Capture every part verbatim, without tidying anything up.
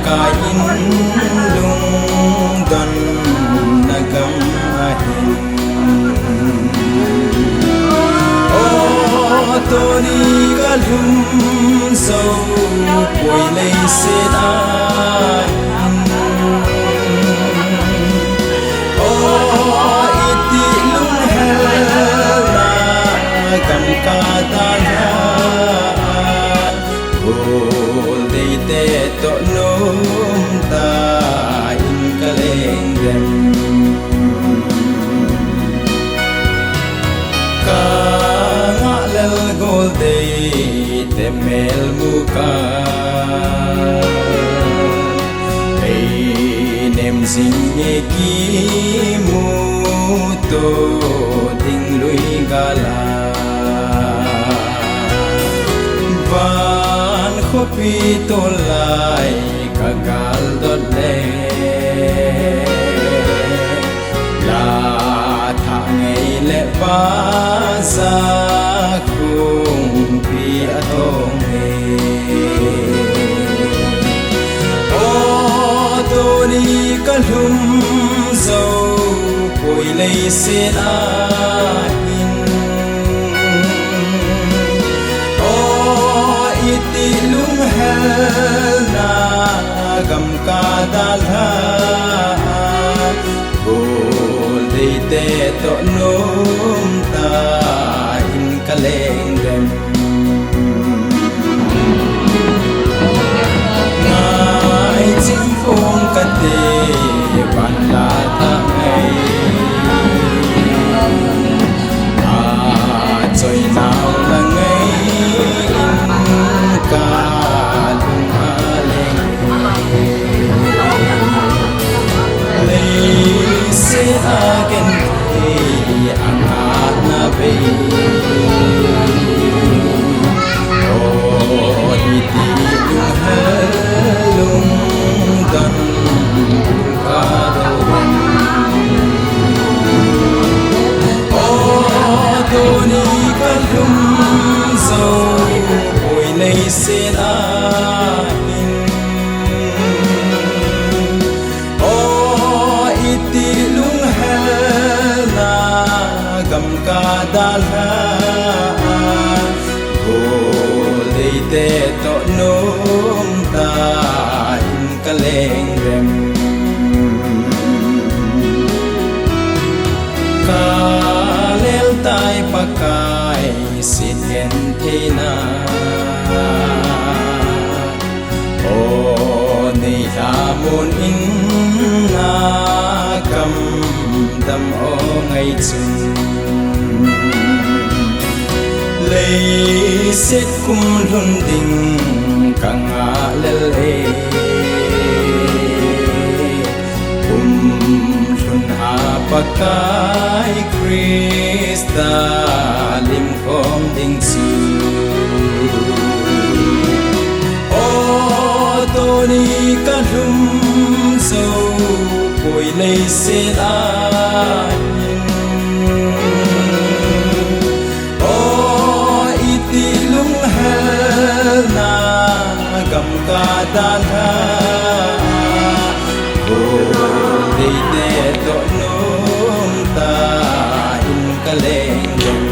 Ka in lungdon na gam ahin. O Tony ka lhum jou poi leiset a hin. O iti lunghel na gam ka dalha. Gol deite toh nomtah in ka leng dem. Ka ngah lel gol deite mel mu ka. Ei nem jing e kimuto ding lui gal a. Van khopi tolai ka gal dot le. La thah ngei le baza kung pi a tong e. O Tony ka lhum jou poi leiset a hin. O iti lunghel na gam ka dalha. Gol deite toh nomtah in ka leng dem. Ngai ching phong ka te van la ta ngai. A choi nau la ngai in ka lung a leng. Leiset a ken thei a ngah na bei. O iti lunghel lungdon ka do. O Tony ka lhum jou poi leiset a hin. O iti lunghel na gam ka dalha. Gol deite toh nomtah in ka leng dem. Ka lel tai Pakai sit gentheina. O nei lhamon in na kam dam o ngai chun. Leiset kum lhun ding ka ngah lel e. Kum lhun a Pakai Christa lim khom ding chu. O Tony ka lhum jou poi leiset a hin. O iti lunghel na gam ka dalha. Gol deite toh nomtah in ka leng dem.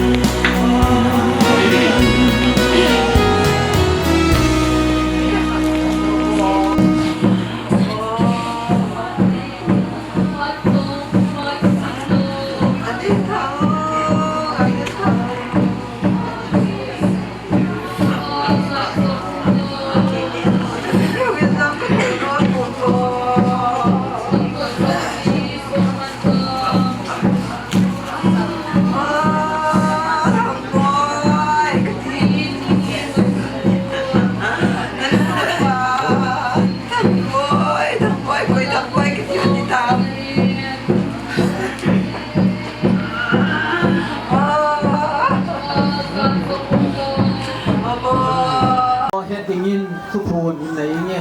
He dingin thuphon hin nei nge.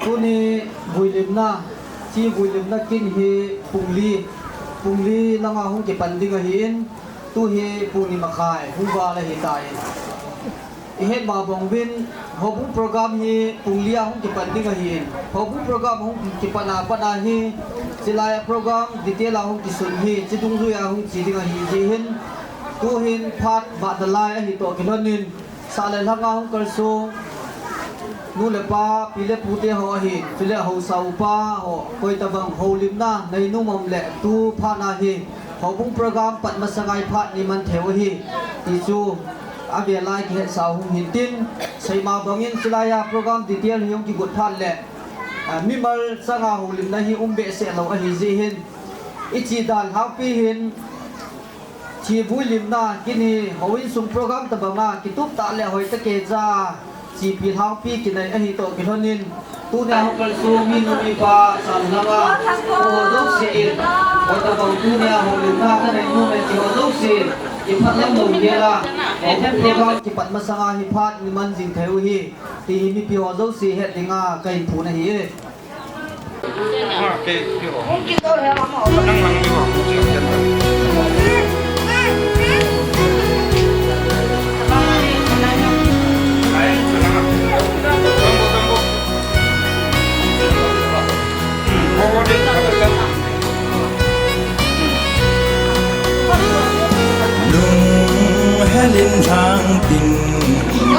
Tuni vuilimna, chi vuilimna kin hi pung li, pung li langa hung kipan ding ahin, tu hi pung ni makhai hung val ahitai. Ihet ma bang uvin, houbung program hi pung li a hung kipan ding ahin. Houbung program hung kipan a pat a hi, chilai a program detail a hung kisun hi, chi dungjui a hung chi ding ahi jeh hin. Tuhin phat vah nalai ahi toh kilhon in, sah le lhang a hung kalsong nu le pa, pi le pu te ho ahin, chule haosa upa ho, koi tabang houlimna nei nom um le tu phat na hi, houbung program pat masang a hi phat ni man thei u ahi, ti chu avel a kihetsah u hung hin tin, sei ma bang in chilai a program detail hi hung kigot phat le, ah, mimal chang a houlimna hi um behseh lou ahi jeh hin, i chi dan lhangpi hin, chi vui limna, kini houin sung program tabang a, kitup tah le hoi tah kei cha, chipi lhangpi kinei ahi toh kilhon in, tunia hung kalsong minu mipa, sah le lhang a, ho jouse in, koi tabang tunia houlimna kanei nom e ti ho jouse in, i phatlam lou gel a, houbung program kipat masang a hi phat ni man jing thei u ahi, ti hi mipi ho jouse het ding a kahin phon ahi e. Lunghel in lhang tin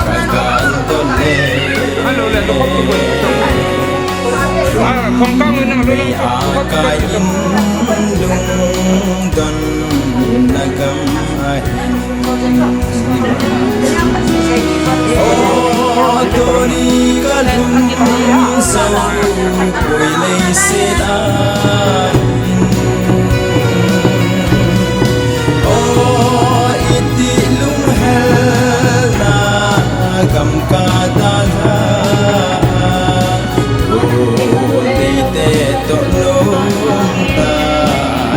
ka gal dol le. Lunghel a kai in lungdonna gam ahi. O, tuni ka lhung sah u koi leiset a hin. O, iti lunghel na gam ka dalha. Goltei te toh lou ta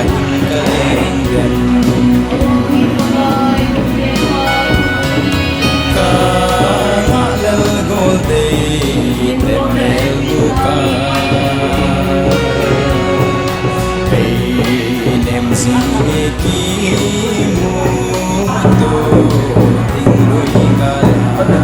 in ka leng den. Ka ngah lel Goltei te mel mu ka. Kei nem sing e kimu to ding lui ka la.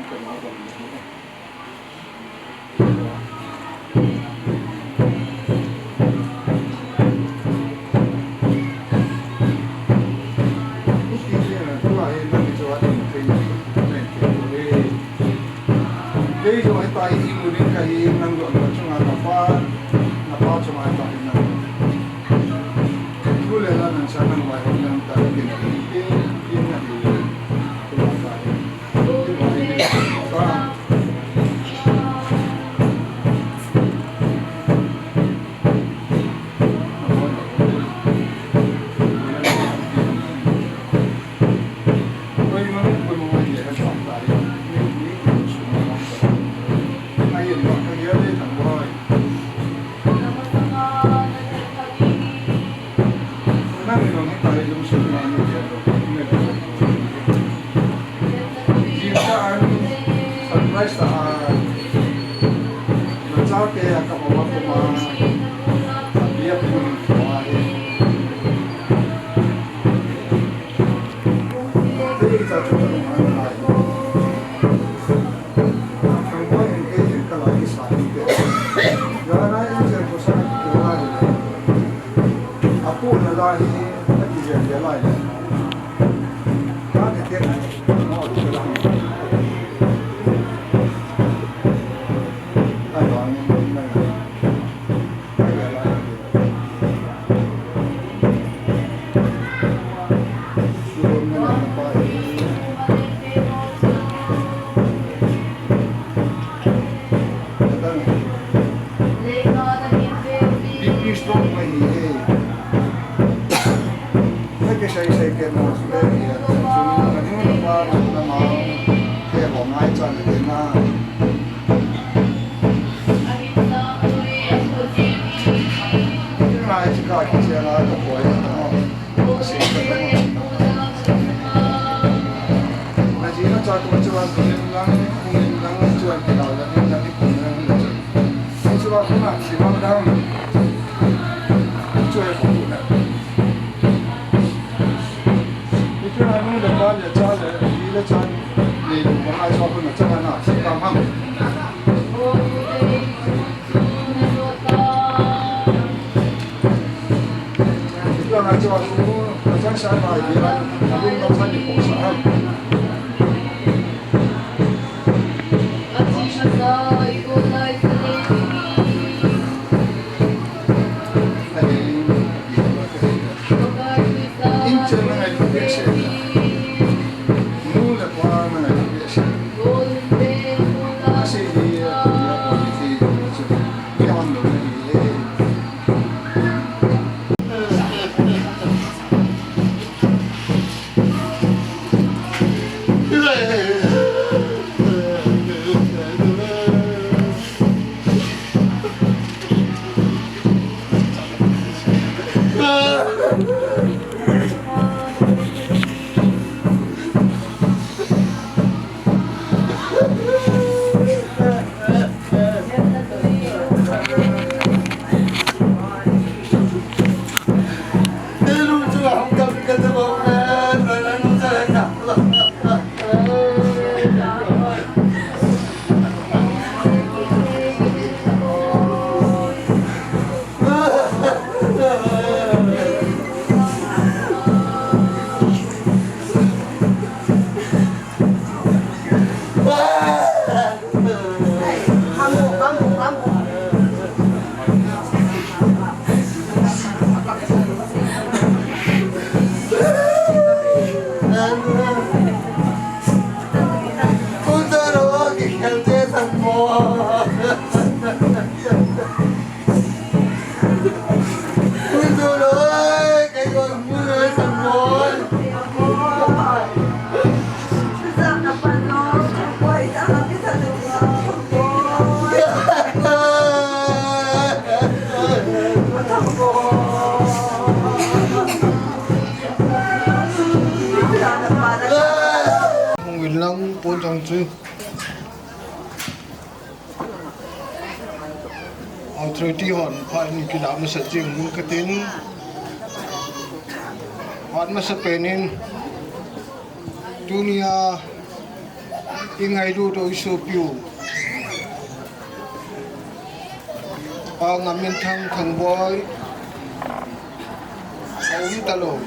Lam ka na bang. Kei jong hitia hi imu ding kahi, nang jong nachunga napa, napa chunga hitia hi nang. Thu le la nang sa nang vaihom nang ta, kin, kin, kin na hi. Kin na ta hi. Kin na hi. Ta. Surprise ta, nachate a ka mama kuma, a bia pin tua hi. Te i cha chu ka nung an lai. Thang pa in te in ka lai sa hi te. Ya na in che ko sa ki lai. A pu na lai, a ki je je lai. Ka ni te na, no, te la. Big news to mai ni e. Nake sai sai ke mo su le ni a. Su ni na nu na pa na ma. Ke ho ngai cha ni ke na. Ngai chi ka ki che la ka poi na. Ka se ka Hung in lang pon jong chu. Authority hon phat in kila masa jing in katin. Phat masa pen in tunia i ngailut u i sopiu Pa Ngamminthang Thangboi a um talou.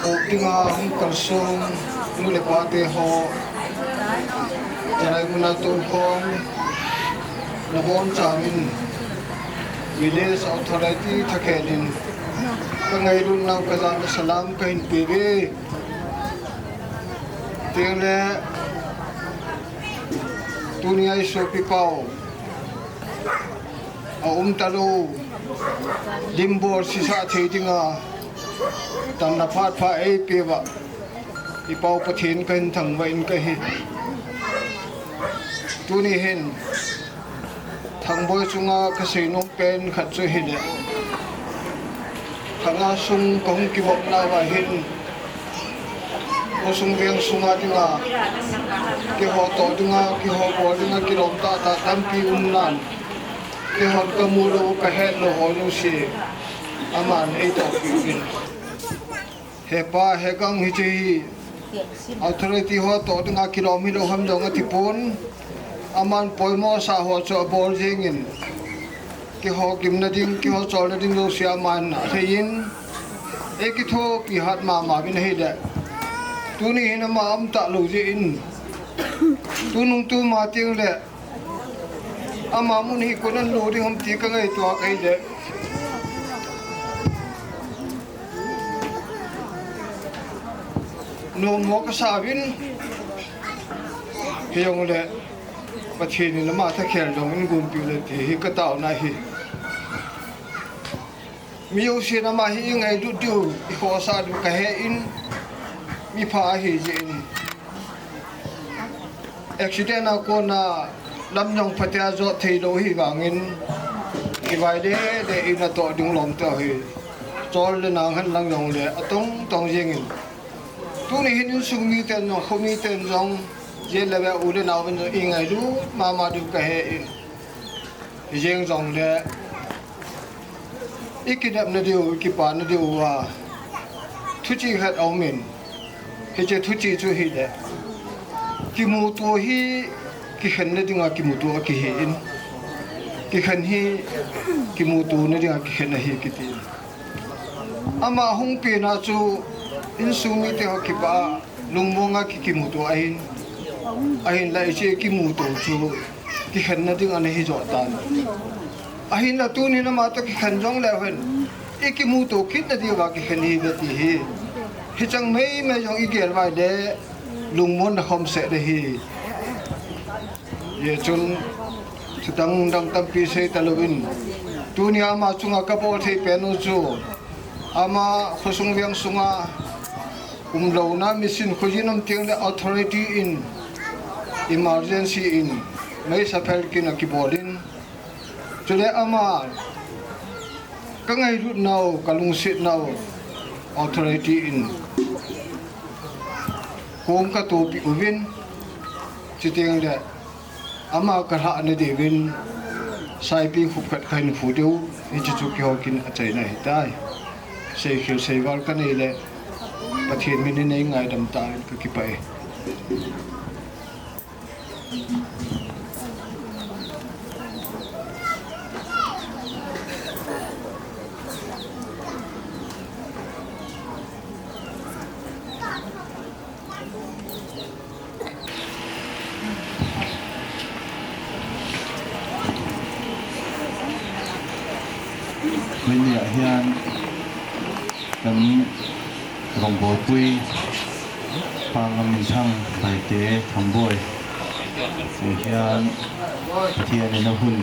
Hung dinga hung kalsong nu le pa te ho, Jalai muna toukhom nabonchauvin, village authority thakhel in ka ngailut nau ka jana salam kahin pe uve. Tengle tunia i sopi pau a um talou, lim bol sisa thei dinga damna phat pha eipeuva i Pau Pathen kahin thangvah in kahi. Tuni hin Thangboi chunga kasei nom pen khat chu hile, khanga sung kahung kivop nauva hin, khosung veng sunga dinga, keiho toh dinga, keiho bol dinga kilom tahtah tampi um nan, keihon kamu lou, kahet lou ho jouse, aman eitohpi uvin. He pa, he gang hiche hi authority ho toh dinga kilom hilou ham jong atipon, aman poimo sah ho chu abol jengin, keiho gimna ding, keiho cholna ding jouse aman alheiyin, eikithopi hat mama uvin ahile, tuni hin ama aum talou jeh in, tunung tuma tengle, ama mun hi koiin lo ding ham ti kangaito a kahile, nommo kasauvin, hijongle Pathen in ama thakhel jong eigonpiu le ti hi kataona ahi. Mi jousen ama hi ingailut diu, ikhohsah diu kahe in, mipha ahijeh in, accident a kona lam jong phatea jot theilou hivangin, kivai deh deh in atoh ding lom teu hi, chol le nang henlang jongle atong tong jengin, tuni hin insung miten jong, khomiten jong, jet le ve u le naoven jong ingailut mama diu kahe in, hijeng jongle ikinepna diu, ikipana diuva thuchih khat aumin, Hiche thuchih chu hile, kimuto hi kikhenna dinga kimuto akihi in, kikhen hi kimutona dinga kikhen ahi kiti. Ama hung pena chu insung mite ho kipah a lungmonga ki, kimuto ahin, ahinla hiche kimuto chu kikhenna ding ana hi joh tan. Ahinla tunin ama toh kikhen jongleu hen, ikimuto kitna diuva kikhen ihiuve ti hi, hicheng meimei jong igel uva ahile lungmonna khomseh ding ahi. Hijeh chun thudang dang tampi sei talouvin, tunia ama chunga kabol thei pen u chu, ama khosung veng sunga umlouna mission khojin um tengle authority in, emergency in, meisa phel kin akibol in, chule ama kangailut nau, kalungset nau authority in kong katohpeh uvin, chutengle ama kalhahna diuvin saipi khup khat kahin phu diu, hiche chu keiho kin achaina ahitai. Seikhel seival kanei le Pathen min in eingaidam tauvin kakipah e. Tunia hian kan rongbawlpui Pa Ngaminthang Baite Thamboi te hian Pathianin a hun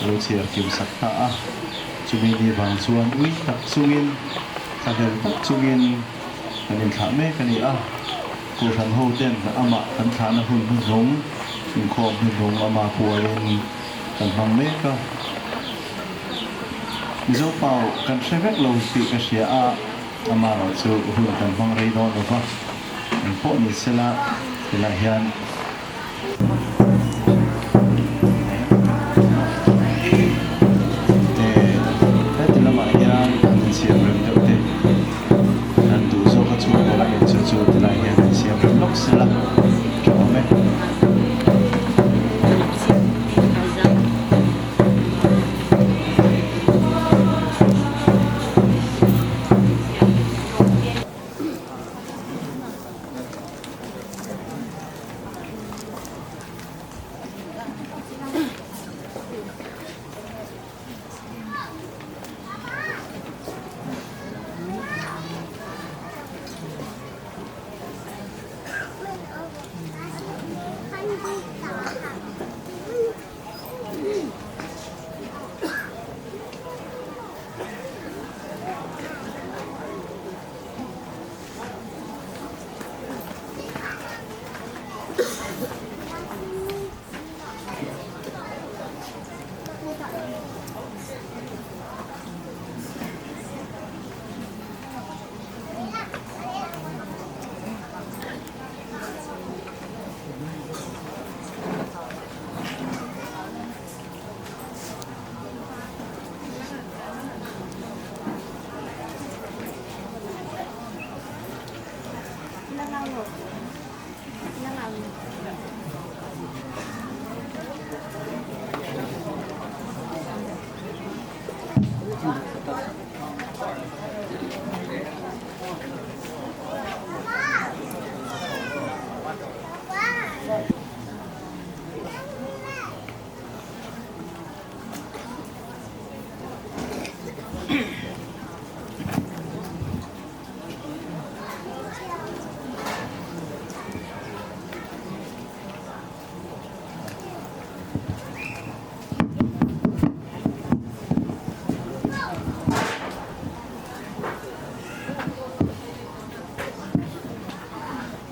lo chhiar kimsak ta a, chumi ni vang chuan ui tak chungin, thahel tak chungin kan inthlah mek a ni a. Kohhran ho ten amah kan thlahna hun hnuhnung, inkhawm hnuhnung ama pualin kan hmang mek a. Mizo pau kan hre vek lo tih ka hria a, amaherawhchu hun kan hmang rei dawn lo va. Engpawh ni sela, tunah hian Eh, heti lamah hian an insiam rem deuh te. An duh zawk a, chu pawh la en chu chu tilai hian an siam rem lawk sela. Ka awm e.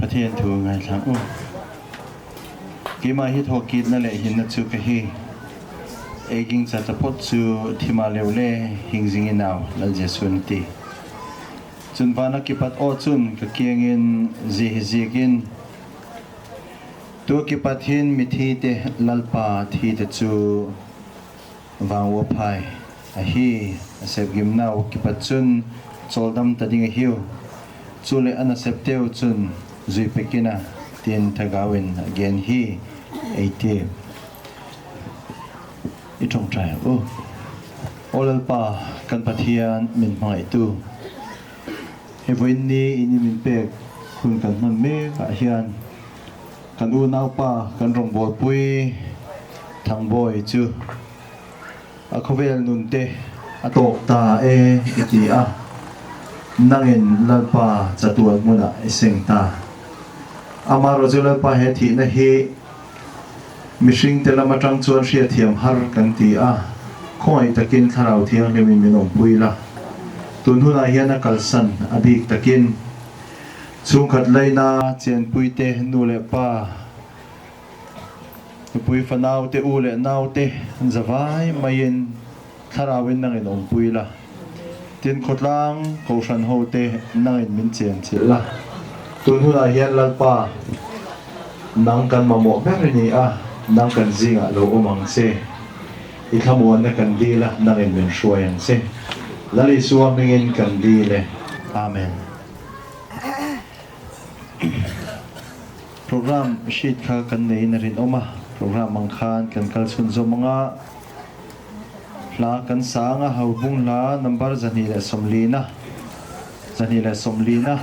Pathian thu ngaithla u. Keima hi thawkitna leh hinna chu ka hi. Ei gingcha taphot chu thima leu le hing zing in au, Lal Jesu'n a ti. Chun vana kipat aw chun ka kiangin, zia hi ziakin, tua kipat hin mithi te Lalpa thi te chu vang ua phai ahi, a sepgimnau kipat chun chawldam ta ding ahiu. Chuleh a nasepteu chun Zui pekina, tin thagau in again hi, eiti. I thong trai u. O Lalpa, kan Pathian min hmangaitu. Hivui ni in i min pek hun kan hman mek a hian, kan unaupa, kan rongbawlpui Thangboi chu a khawvel nun te a tawk ta e i ti a, nangin Lalpa chatuan hmunah i seng ta. Amaherawhchu Lalpa he thihna hi mihringte lam aṭang chuan hriatthiam har kan ti a, khawngaih takin Thlarau Thianghlimin min awmpui la. Tun hunah hian a kalsan a bik takin chhungkhat laina Chianpuite nu leh pa, nupui fanaute, u leh naute, zavai maiin Thlarauin nangin awmpui la. Tin khawtlang kohhran hote nangin min chen chilh la. Tun hunah hian Lalpa, nang kan mamawh ber i ni a, nang kan zingah lo awm ang che. I thlamuanna kan dil a, nangin min hruai ang che. Lal Isua hmingin kan dil e. Amen. Program sheet kha kan nei in a rinawm a, program ang khan kan kal chhunzawm ang a, hla kan sa ang a, Houbung hla number zahnih leh sawmlina, zahnih leh sawmlina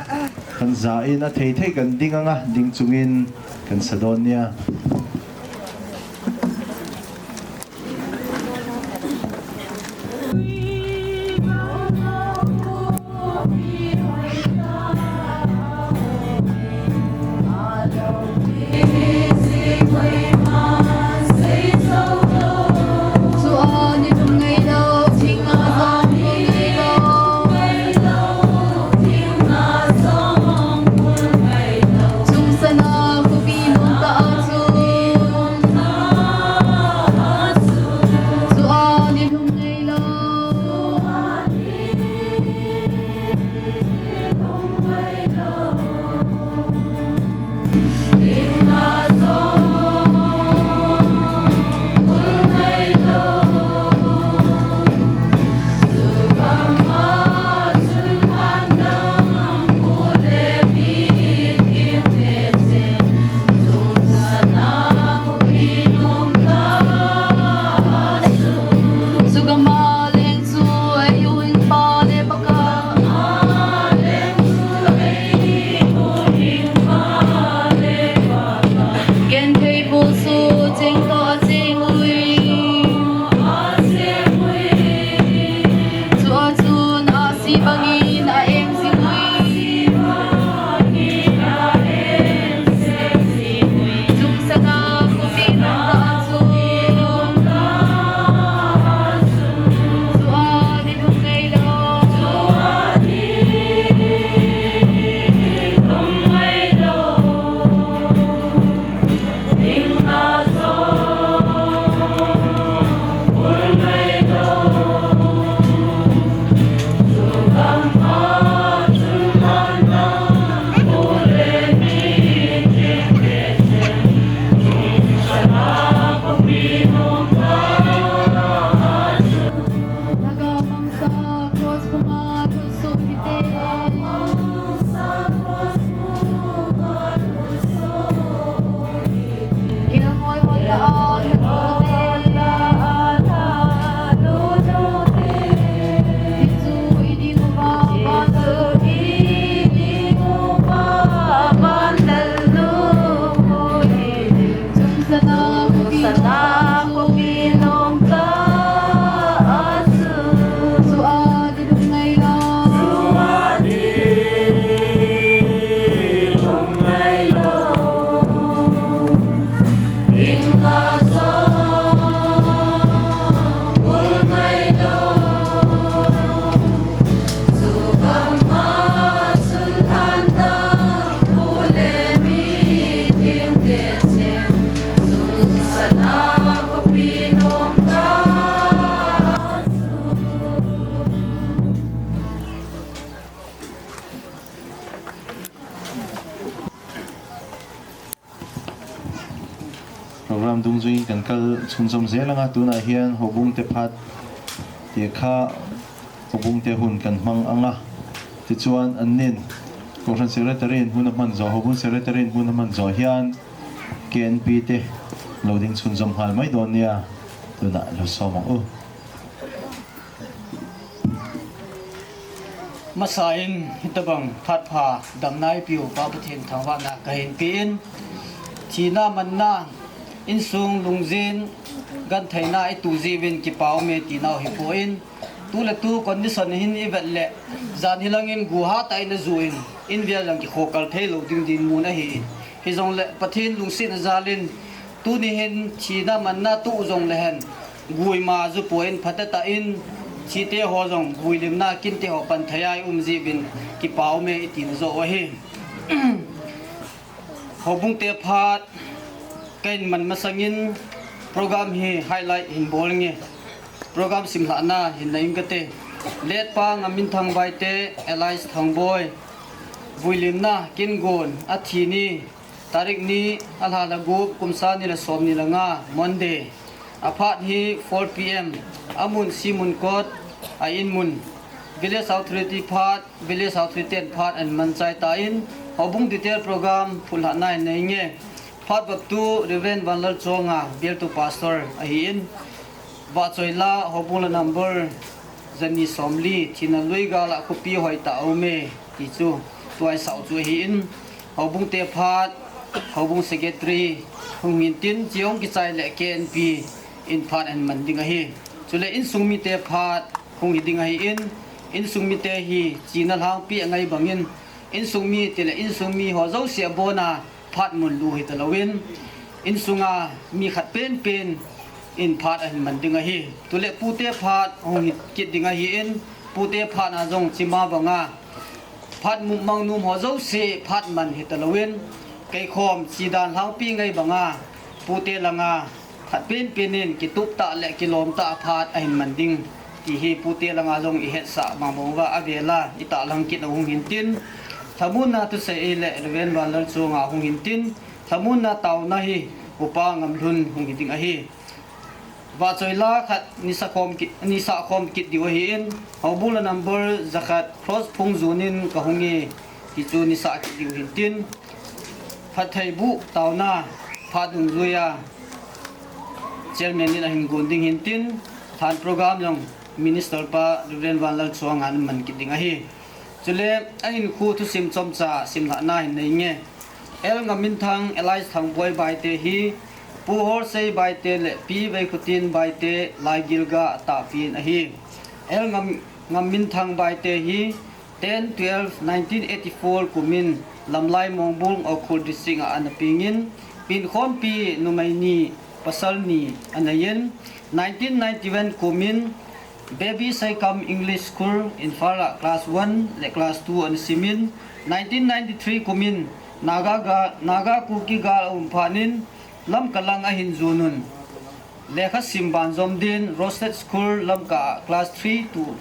kan za in a, thei thei kan ding ang a, ding chungin kan sa dawn nia. Program dungzui kan kal chhunzawm zel ang a, tunah hian Houbung te phat te kha, Houbung te hun kan hmang ang a, tichuan an nin Kongsan Secretary in hung na man jo, Houbung Secretary in hung na man jo hian K N P te lo ding chhunzawm nghal mai dawn nia, tuna lo sawm ang u. Masain hitabang phat pha damna i piu Pa Pathian thangvahna ka hin piin, thina manna, insung lungzin, gantheina i tu ziuvin kipa um e tina hi puin, tu le tu condition hin i vet le, zan hilangin guha ta in a zuin, in vial jang kikhokal thei lo ding dinmun ahi. Hijongle Pathian lungsiatna jalin, tuni hin thina manna tu zong le hen, guima zu puin phate ta in, thite ho zong guilimna kinte ho pan thei ai um ziuvin kipa um e i tina zo ahi. Houbung te phat ka in man masangin program hi highlight hin bol nge. Program simhlahna hin na in ka te. Letpa Ngaminthang Baite, Elias Thangboi, vuilimna kingun a thi ni, tarik ni, a lha la gup, kum sang ni le sawm ni le nga, Monday. A phat hi four P M, a mun Simunkot, a in mun. Village Authority phat, Village Authority ten phat an man chai ta in, Houbung detail program phulhahna in nei nge. Phat vaptu Reverend Vanlalchuanga, bialtu pastor ahi in, Vahchoila, Houbung la number zani sawmli, thina lui gala khupi hoi ta um e, ti chu tuai sau chu ahi in, Houbung te phat, Houbung secretary, hung hin tin, chi hong kichai le K N P in phat an man ding ahi. Chule insung mi te phat, hung hi ding ahi in, insung mi te hi, china lhangpi a ngai bangin, insung mi ti le insung mi ho zo sia bona, phat mun lu hi ta lo in, insunga mi khat pen pen in phat a hin man ding ahi. Tule pute phat hung hi kit ding ahi in, pute phat na zong chima banga, phat mu mang num ho zo si phat man hi ta lo in, kei khom chi dan lhangpi ngai banga, pute langa, khat pen pen in kitup ta le kilawm ta a phat a hin man ding, ti hi pute langa zong i hetsah mangmang va a vela i ta lang kit a hung hin tin, thamunna tu se i le Reverend Vanlalchuanga hung hin tin, thamunna tauna hi Upa Ngamlhun hung hi ding ahi. Vahchoila khat nisa khom kit, nisa khom kit diu ahi in, Houbung la number zakhat cross phung zunin ka hung e, ti chu nisa kit diu hin tin, Phattheibuh tauna phat dungzuia chairman in a hin gun ding hin tin, than program jong minister pa Reverend Vanlalchuanga in man kit ding ahi. Chule a in khu thusim chomcha simlhahna hin nei nge. L Ngaminthang, Elias Thangboi Baite hi Pu Horsei Baite le Pi Veikhutin Baite Laigilga a tahpi in ahi. L Ngam, Ngaminthang Baite hi ten twelve nineteen eighty-four kumin Lamlai Mongbung Ukhrul District a ana pingin, Pinkhompi numei ni pasal ni a neiyin, nineteen ninety-one kumin Baby Saikam English School, Imphal a class one le class two ana simin, nineteen ninety-three kumin Naga ga, Naga Kuki gal a um phanin Lamka lang a hin zunun. Lekha sim banzom din Rosted School Lamka class three to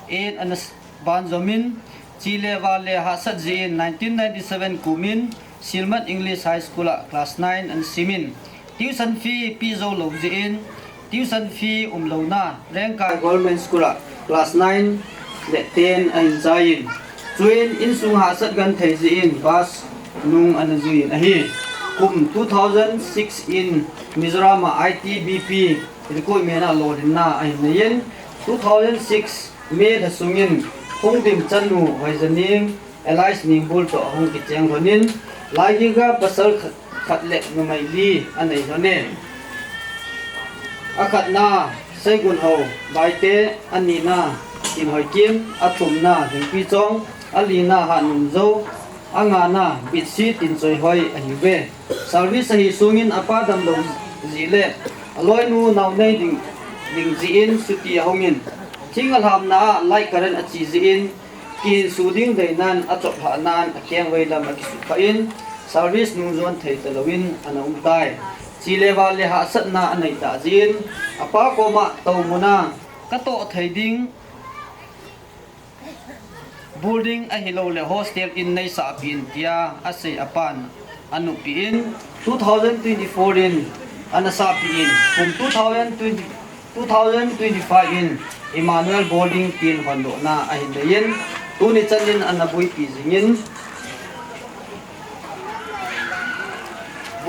eight ana s-, banzomin, chi le val le hahsat jin nineteen ninety-seven kumin Silmat English High School a class nine ana simin, tuition fee pi zo lo jin, tuition fee um lona Rengkai Government School a class nine le ten a hin chaiin, chuin insung hahsat gan thei jin bus nung ana zuiin ahi. Kum two thousand six in Mizoram a I T B P recruitment a lolhinna a hin neiin, two thousand six May lha sungin Hungdim chanu Hoizaning Elias Ningbul toh hung kicheng lhonin, Laigilga pasal khat, khat le numei li a nei lhon e. A khatna Seigunho Baite, a nina Tinhoikim, a thumna Lhingpichong, a lina Hanumzo, a ngana Bitsi Tinchoihoi ahiuve. Service ahi sungin a pa damlo jeh le a loinu nau nei ding, ding jeh in chuti a hungin, thing a lhamna a light current a chi jeh in, kihinsu ding deinan a chawp lhah nan a kengvei lam a kisukha in, service nungzuan thei taloin ana um tai. Chi le val le hahsatna a nei ta jeh in, a pa koma tohmun a ka toh thei ding building ahilole hostel in nei sahpih in tia a sei a pan a nupih in, two thousand twenty-four in ana sahpih in, kum two thousand twenty, two thousand twenty-five in Emmanuel Boarding tin hondohna a hin nei in, tuni chan in ana buaipi jing in,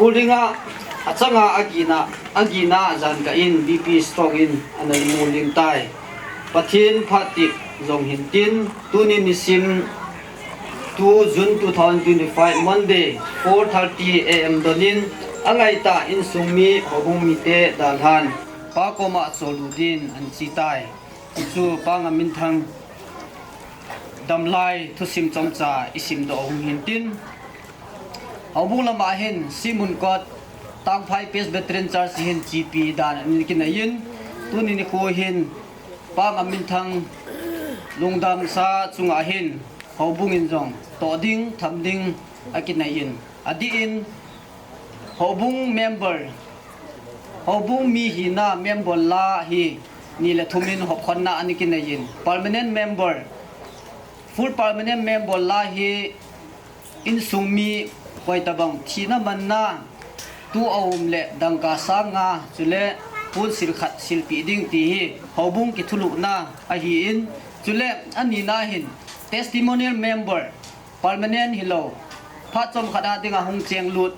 Building a, achanga agina, agina jan kah in B P stroke in ana mu lim tai. Pathen phat tep jong hin tin, tuni nisim two June two thousand twenty-five Monday four thirty A M don in angaitah insung mi houbung mite dalhan Pa koma cholu din ana che tai. Chu Pa Ngamminthang damlai thusim chomcha isim doh hung hin tin, houbung lama hin Simunkot Tangphai Presbyterian Church hin chepi dan ana kinei in, tuni nikho hin Pa Ngamminthang lungdamsa chunga hin houbung in jong toh ding, tham ding akinei in, adih in houbung member, houbung mi hina member la hi ni le thum in hopkhonna ana kinei in, permanent member, full permanent member la hi insung mi koi tabang thina manna tu aum le dangka sang nga, chule pon sil khat silpeh ding ti hi houbung kithulhuhna ahi in, chule anina hin testimonial member, permanent hilou, phat chomkhat a dinga hung chenglut,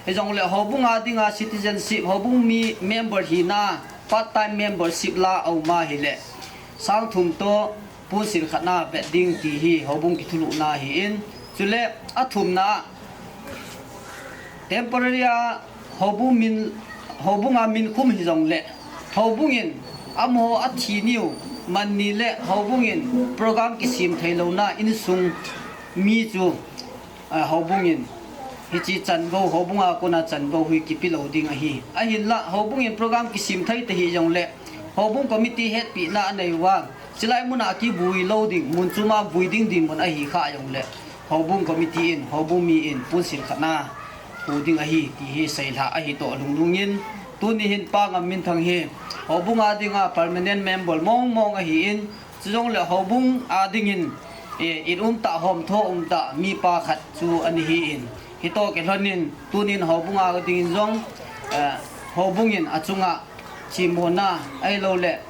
hijongle houbung a dinga citizenship, houbung mi member hina part time membership la aum ahile sang thum toh pon sil khatna vet ding ti hi houbung kithulhuhna ahi in, chule athumna temporary a houbung min, houbung a min khum hijongle houbung in amaho athi niu man ni le houbung in program kisem theilouna insung mi chu, a, houbung in hiche chanvo, houbung a kona chanvo hi kipe lou ding ahi. Ahinla houbung in program kisem thei tahih jongle houbung committee hetpina anei uva, chulai muna kivui lou ding, mun choma vui ding dinmun ahi kha jongle houbung committee in, houbung mi in pon sil khatna hu ding ahi ti hi seilhah ahi toh lunglung in, tuni hin Pa Ngamminthang hi houbung a dinga permanent member mong mong ahi in, chujongle houbung a dingin, e, in umtah, homtho umtah mipa khat chu ana hi in, hitoh kilhon in tunin houbung a dingin jong, e, houbung in achunga chimona ahiloule,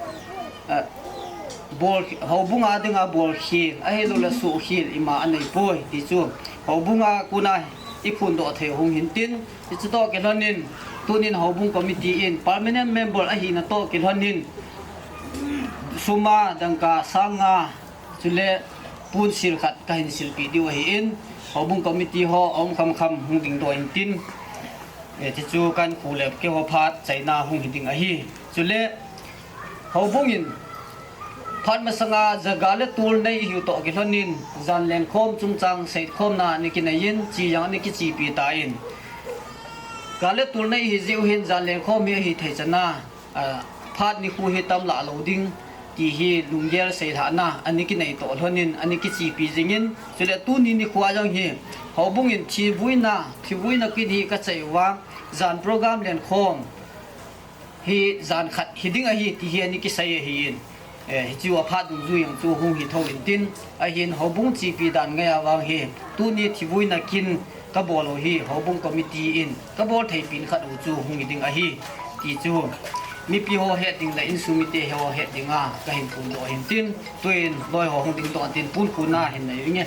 e, bol, houbung a dinga bolkhel ahiloule suhkhel ima anei poi ti chu houbung a kona iphondoh thei hung hin tin, hiche toh kilhon in tunin houbung committee in permanent member ahina toh kilhon in sum a dangka sang nga chule pon sil khat kahin silpeh diu ahi in, houbung committee ho aum khamkham hung dingdoh in tin, e, hichu kahin khu le keiho phat chaina hung hi ding ahi. Chule houbung in phat masanga jaga le tol nei ihiu toh kilhon in jan lenkhom chungchang seikhomna ana kinei in, che jong ana kichepi tan, jaga le tol nei ihi jeh u hin jan lenkhom hi ahithei chana, a, phat nikho hi tam lah lou ding ti hi lunggel seilhahna ana kinei toh lhon in ana kichepi jing in, chule tuni nikho a jong hi houbung in thivuina, thivuina kin hi kachai uva, jan program lenkhom hi jan khat hi ding ahi ti hi ana kisei ahi in, e, hichu aphat dungjui jong chu hung hi thou in tin, ahin houbung chepi dan ngai a vang hi tuni thivuina kin kabol u hi houbung committee in kabol thei pen khat u chu hung hi ding ahi ti chu mipi ho het ding le insung mite ho het dinga kahin phondoh hin tin, tuin loi ho hung dingdoh tin pon khuna hin nei inge.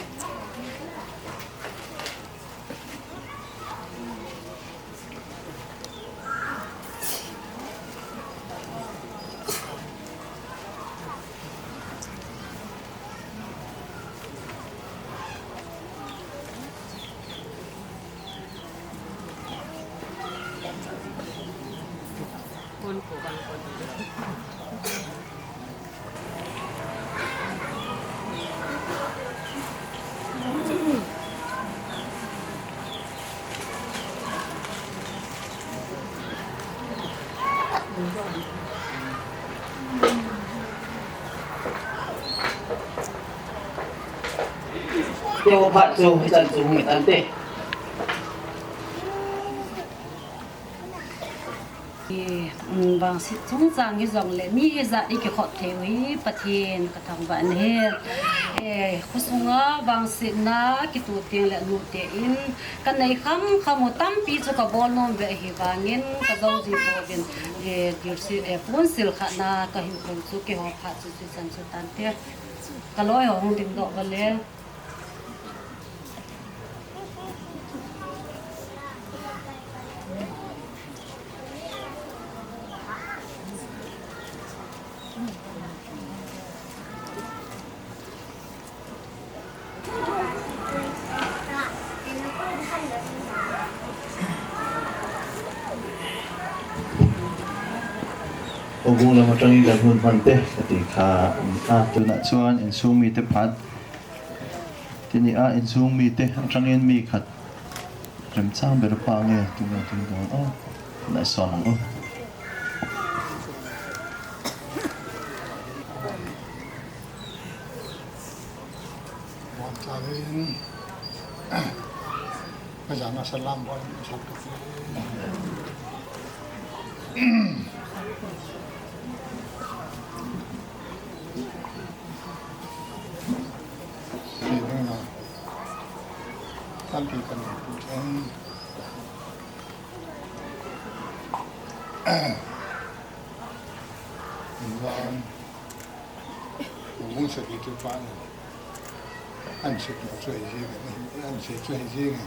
Keiho phat chu hichan chu hung hi tante. I, um, vangset chungchang hijongle mi hijat ikikhop thei u hi Pathen kathangvah in ahi. E, khosunga vangsetna kitu tengle nute in kanei khamkham u tampi chu kabol nom uve, ahivangin kajou ji pouvin, e, dilse, e, pon sil khatna kahin bol chu keiho phat chu hichan chu tante. Kaloi ho hung dingdoh uva le. Houbung lam atangin kalhun hon te, kati kha, a, tuna chuan insung mite phat. Tuni a insung mite atangin mi khat remchang ber pa nge, tuna tun dawn, oh, na son ang, oh. Bon, chale in. Ka jana salam bon, sab ka ti. Ni ding na. Tampi kan pu en. Ni ding. Houbung sakhi chu pa ni. An sep chu ahi jeng e, an sep chu ahi jeng e.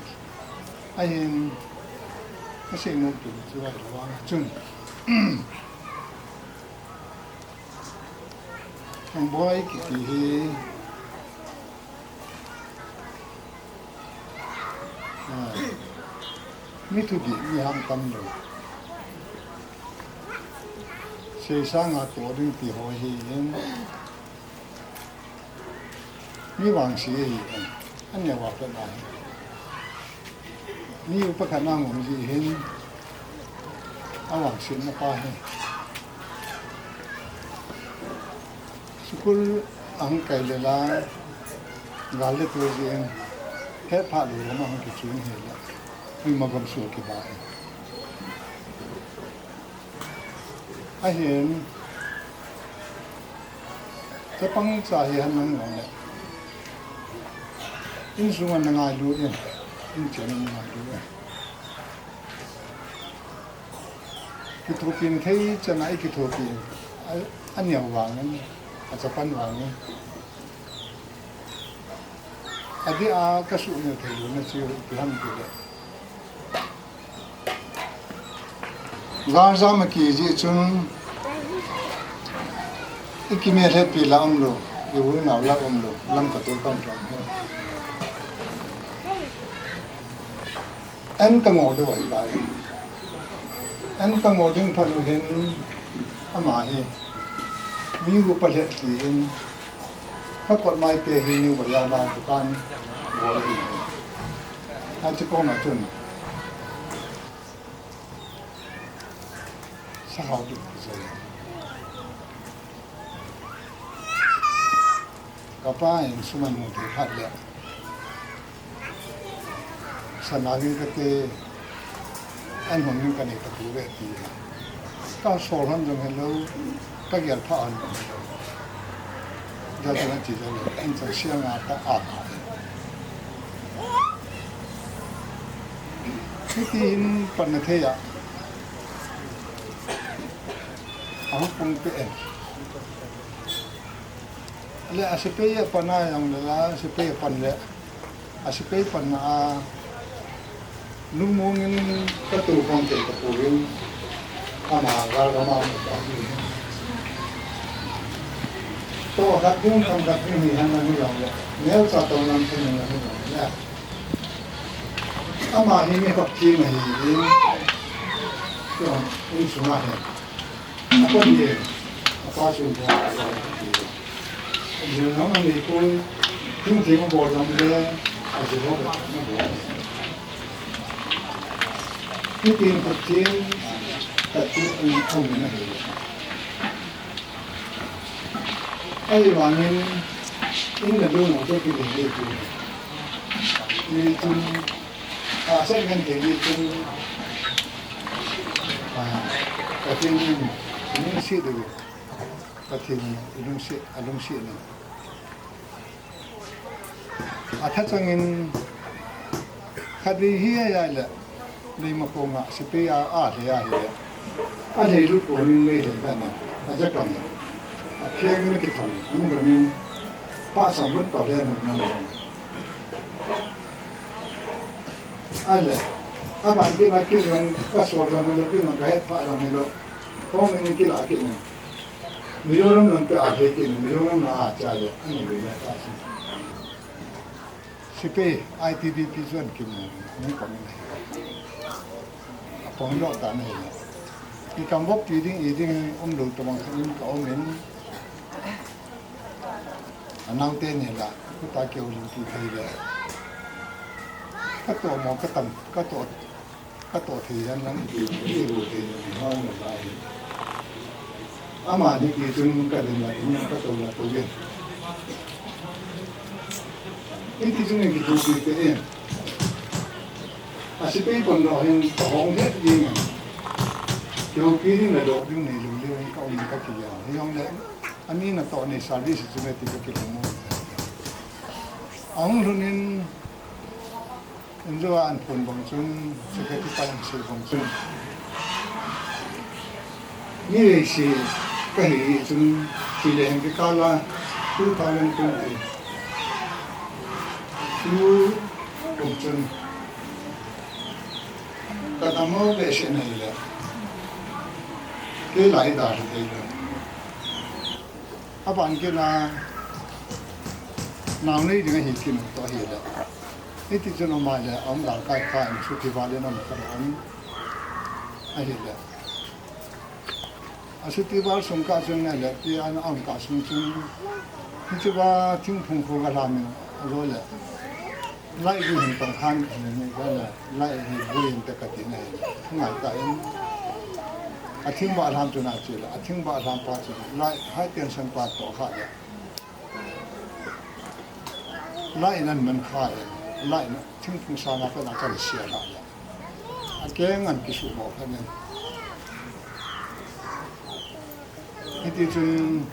Ahin, asei nom tu chu ahi lo vang chun. Thang Boi kiti hi. A, mi thudih, mi ham tam lo. Sei sanga toh ding ti ho hi in, mi vangse hi in, an neo a pat na hi. Mi upa khat na ngom ji hin, a vangsetna pa hi. School a hung kai le la, gal le tu jin, he pha lu ma hung kichun hi la, mi ma gam su ki ba e. Ahin, chapang cha hi han nang nang le, insung a na ngai lu in, in chen a na ngai lu in. Kithopin thei chana i kithopin, a, a neo vangin, a chapan vangin. A di a ka su neo thei lo na chiu, ipi ham ti le. Gal jam a ki ji chun, i ki me le pi la um lo, i u nau la um lo, lam ka tu kam kam he. An ka ngol deuh ahi lai. An ka ngol ding phat u hin ama hi mi upa lheh ti in ka kot mai te hi ni upa ya la dukan bol ahi. A chi kong a chun sahau deuh zai. Ka pa in sum an hung thei phat le, sana ling ka te, an hung ling ka nei ta pu ve ti. Ka sol hon jong hello, ka gel pha hon jong hello. Ja ja na chi ja le, an chang sia nga ta a ka. Hiti hin pan na thei a. A hung pung pe en. Le a sepai a pan a jong le la, a sepai a pan le, a sepai pan na a, lungmong in ka tu kong te ka pu in, ama gal ka ma ka hi. To khat ding, kam khat ding hi han na ni jong le, neo cha to nam chen na ni jong le. Ama hi mi khop thim ahi in, in sung a hi. A kon hi, a pa sun tha, a pa sun tha. Jil nang a nei poi, thing thing a bol jong le, a jil ho na bol. Hitin Pathen, Pathen in a um na hi. Ahivangin, in na dong nang te ki ding le tu. Ni chun, a, sen ngan te ni chun, a, Pathen in, in si de. Pathen in lungset, a lungset na. A tha changin khatvei hi a ya le, Leimakhong a sepai a, a lhei a hi le. A lhei lut pon in lei lhei dan a, a ja kam. A pheng in kithon, a mi dam in, pa sam lut pa le nu na lo. A le, a ban ki ma ki ran, ka so ran lo ki ma ka het pa ran lo. Khong in ki la ki na. Mizoram lam te a thei kit, Mizoram lam a cha le, ani le le ta si. Sepai, I T B P chuan kin ni pang ni. A pang lo ta ni le. Kikam vop pi ding i ding um lou tobang khat in ka um in. Anaote ni la, khuta keu lim pi thei le. Ka to mo ka tam, ka to, ka to thei yan lang i pi, i pi thei ni hong mo lai. Ama ni ki chun ka din la, in ka to la to ye. Hiti chun kihoupi te in. Asipei pon lo hin ka hong het ding a. Kihoupi ding le lo ding nei lou le ka um ka ki ya. Hi hong le, ani na to nei service chu le ti ka ki lou mo. Ahung lhun in, Injo a an phun bang chun, secretary pa an sei bang chun. Ni lei si ka hi chun, si le heng kikal a, two thousand twenty. Two kum chun. Ka dam mo be se na le. Ke lai da le le. Aban kina, nau nei ding ahi kinu to hi le. Hiti chun ama le, aum gal kai kai, an suti val in aum ka don. Ahi le. Asuti val sung ka chun le, ti an aum ka sung chun. Hiti va thingphung khu ka la min, a lo le. Lai bu hin tong khan ka hin ni ka la, lai hi bu hin te ka ti nai. Ngai ta in. A thing ba lam chu na chi la, a thing ba lam pa chu. Lai hai tian san pa to kha ya. Lai nan man kha ya. Lai na thing phung sa na pa na kan sia la ya. A keng an ki su mo kha nen. Hiti chun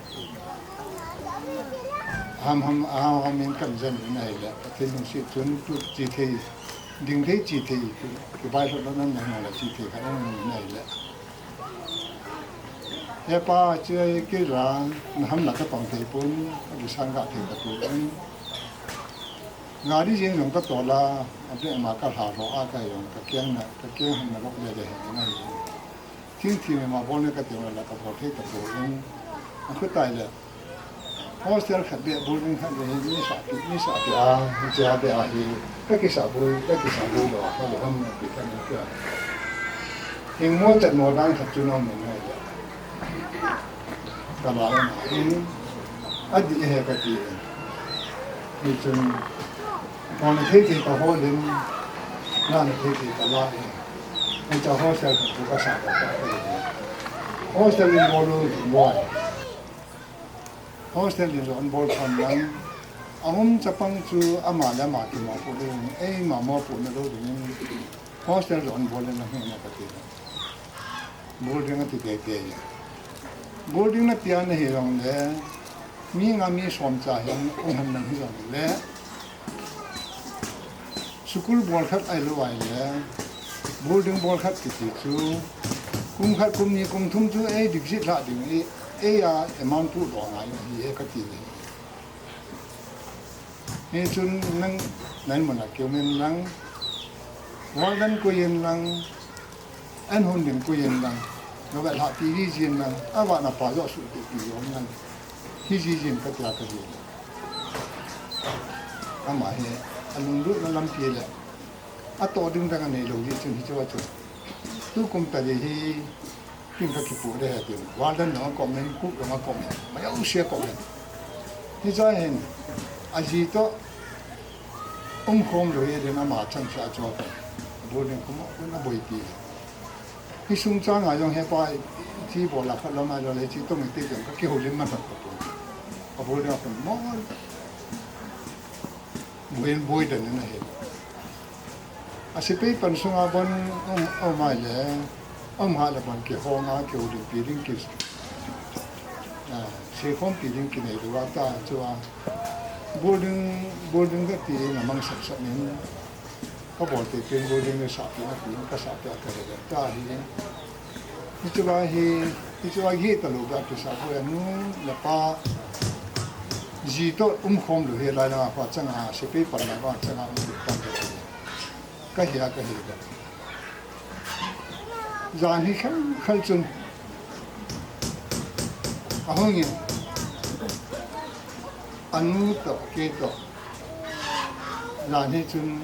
ham ham, ham ham in kan jen in ahi le. Pathen lungset chun tu chi thei, ding thei chi thei, tu, tu bai lo nan nan la chi thei khat nan in ahi le. He pa chi ki la, na ham la ka pang thei pon, a ki sang ka thei ka tu in. Gari jeng jong ka to la, a ble ma ka hla lo a ka jong ka keng na, ka keng ham na lok le le he na hi. Thing thing ma bol ne ka ti la ka bol thei ta pon. A khu tai le. Hostel khat be building khat be hi mi sa pi, mi sa pi a, mi sa be a hi. Ka ki sa bu, ka ki sa bu lo, ka lo ham na pi ka ni ka. Hing mo chat mo dang khat chu nong ni ngai le. Ka la na in, a di he ka ti. Ni chun, mo na thei thei ka ho lim, na na thei thei ka la in. Ni cha hostel ka chu ka sa ka ka. Hostel in mo lu mo. Hostel in lo an bol thon lang. A hum chapang chu ama le ama ki mo pu ding, ei ma mo pu na lo ding. Hostel lo an bol na he na ka ti. Building a ti te te ya. Building na pian na hi long le, mi nga mi som cha hi ang ung han nang hi long le. School bol khat ai lo ai le. Building bol khat ti ti chu. Kum khat kum ni kum thum chu ei deposit la ding ei, ei a amount pu lo ngai hi e ka ti ni. Ni chun nang nai mo na keu men lang. Warden ko yen lang. An hun ding ko yen lang. Lo ba la pi ji jin lang. A ba na pa jo su ti ti yo lang. Hi ji jin ka tia ka ji. Ama hi, a lunglut na lampi le, a to ding dang a nei lo ji chun hi chu a chun. Tu kum ta ji hi, kin ka kipu de he tin. Warden lo a comment, cook lo a comment, ma yau sia comment. Hi cha hin, a ji to, um khom lo ye den ama chang cha cho ka. Boarding kum a, kun a boi ti. Hi sung chang a jong he pa, chi bol a khat lo ma lo le chi to mi te jong ka kihoulim man khat ko. A boarding a kun mo. Buin bui dan na he. A sepai pan sunga bon um, um mai le, um ha le bon kihong a kihoulim pi ding ki. A, seikhom pi ding kinei lou a ta chu a. Building, building ka ti na mang sak sak nin. Ka bol te pen building le sa pi na pi, ka sa pi a ka he ta hi. Hichu va hi, hichu va hi ta lo ga tu sa ko ya nu la pa. Ji to um khom lo he lai la pa chang a, sepai pan la pa chang a um pan lo. Ka hi a ka hi da. Jan hi khel khel chun. A hong in. Anu to, ke to. Jan hi chun.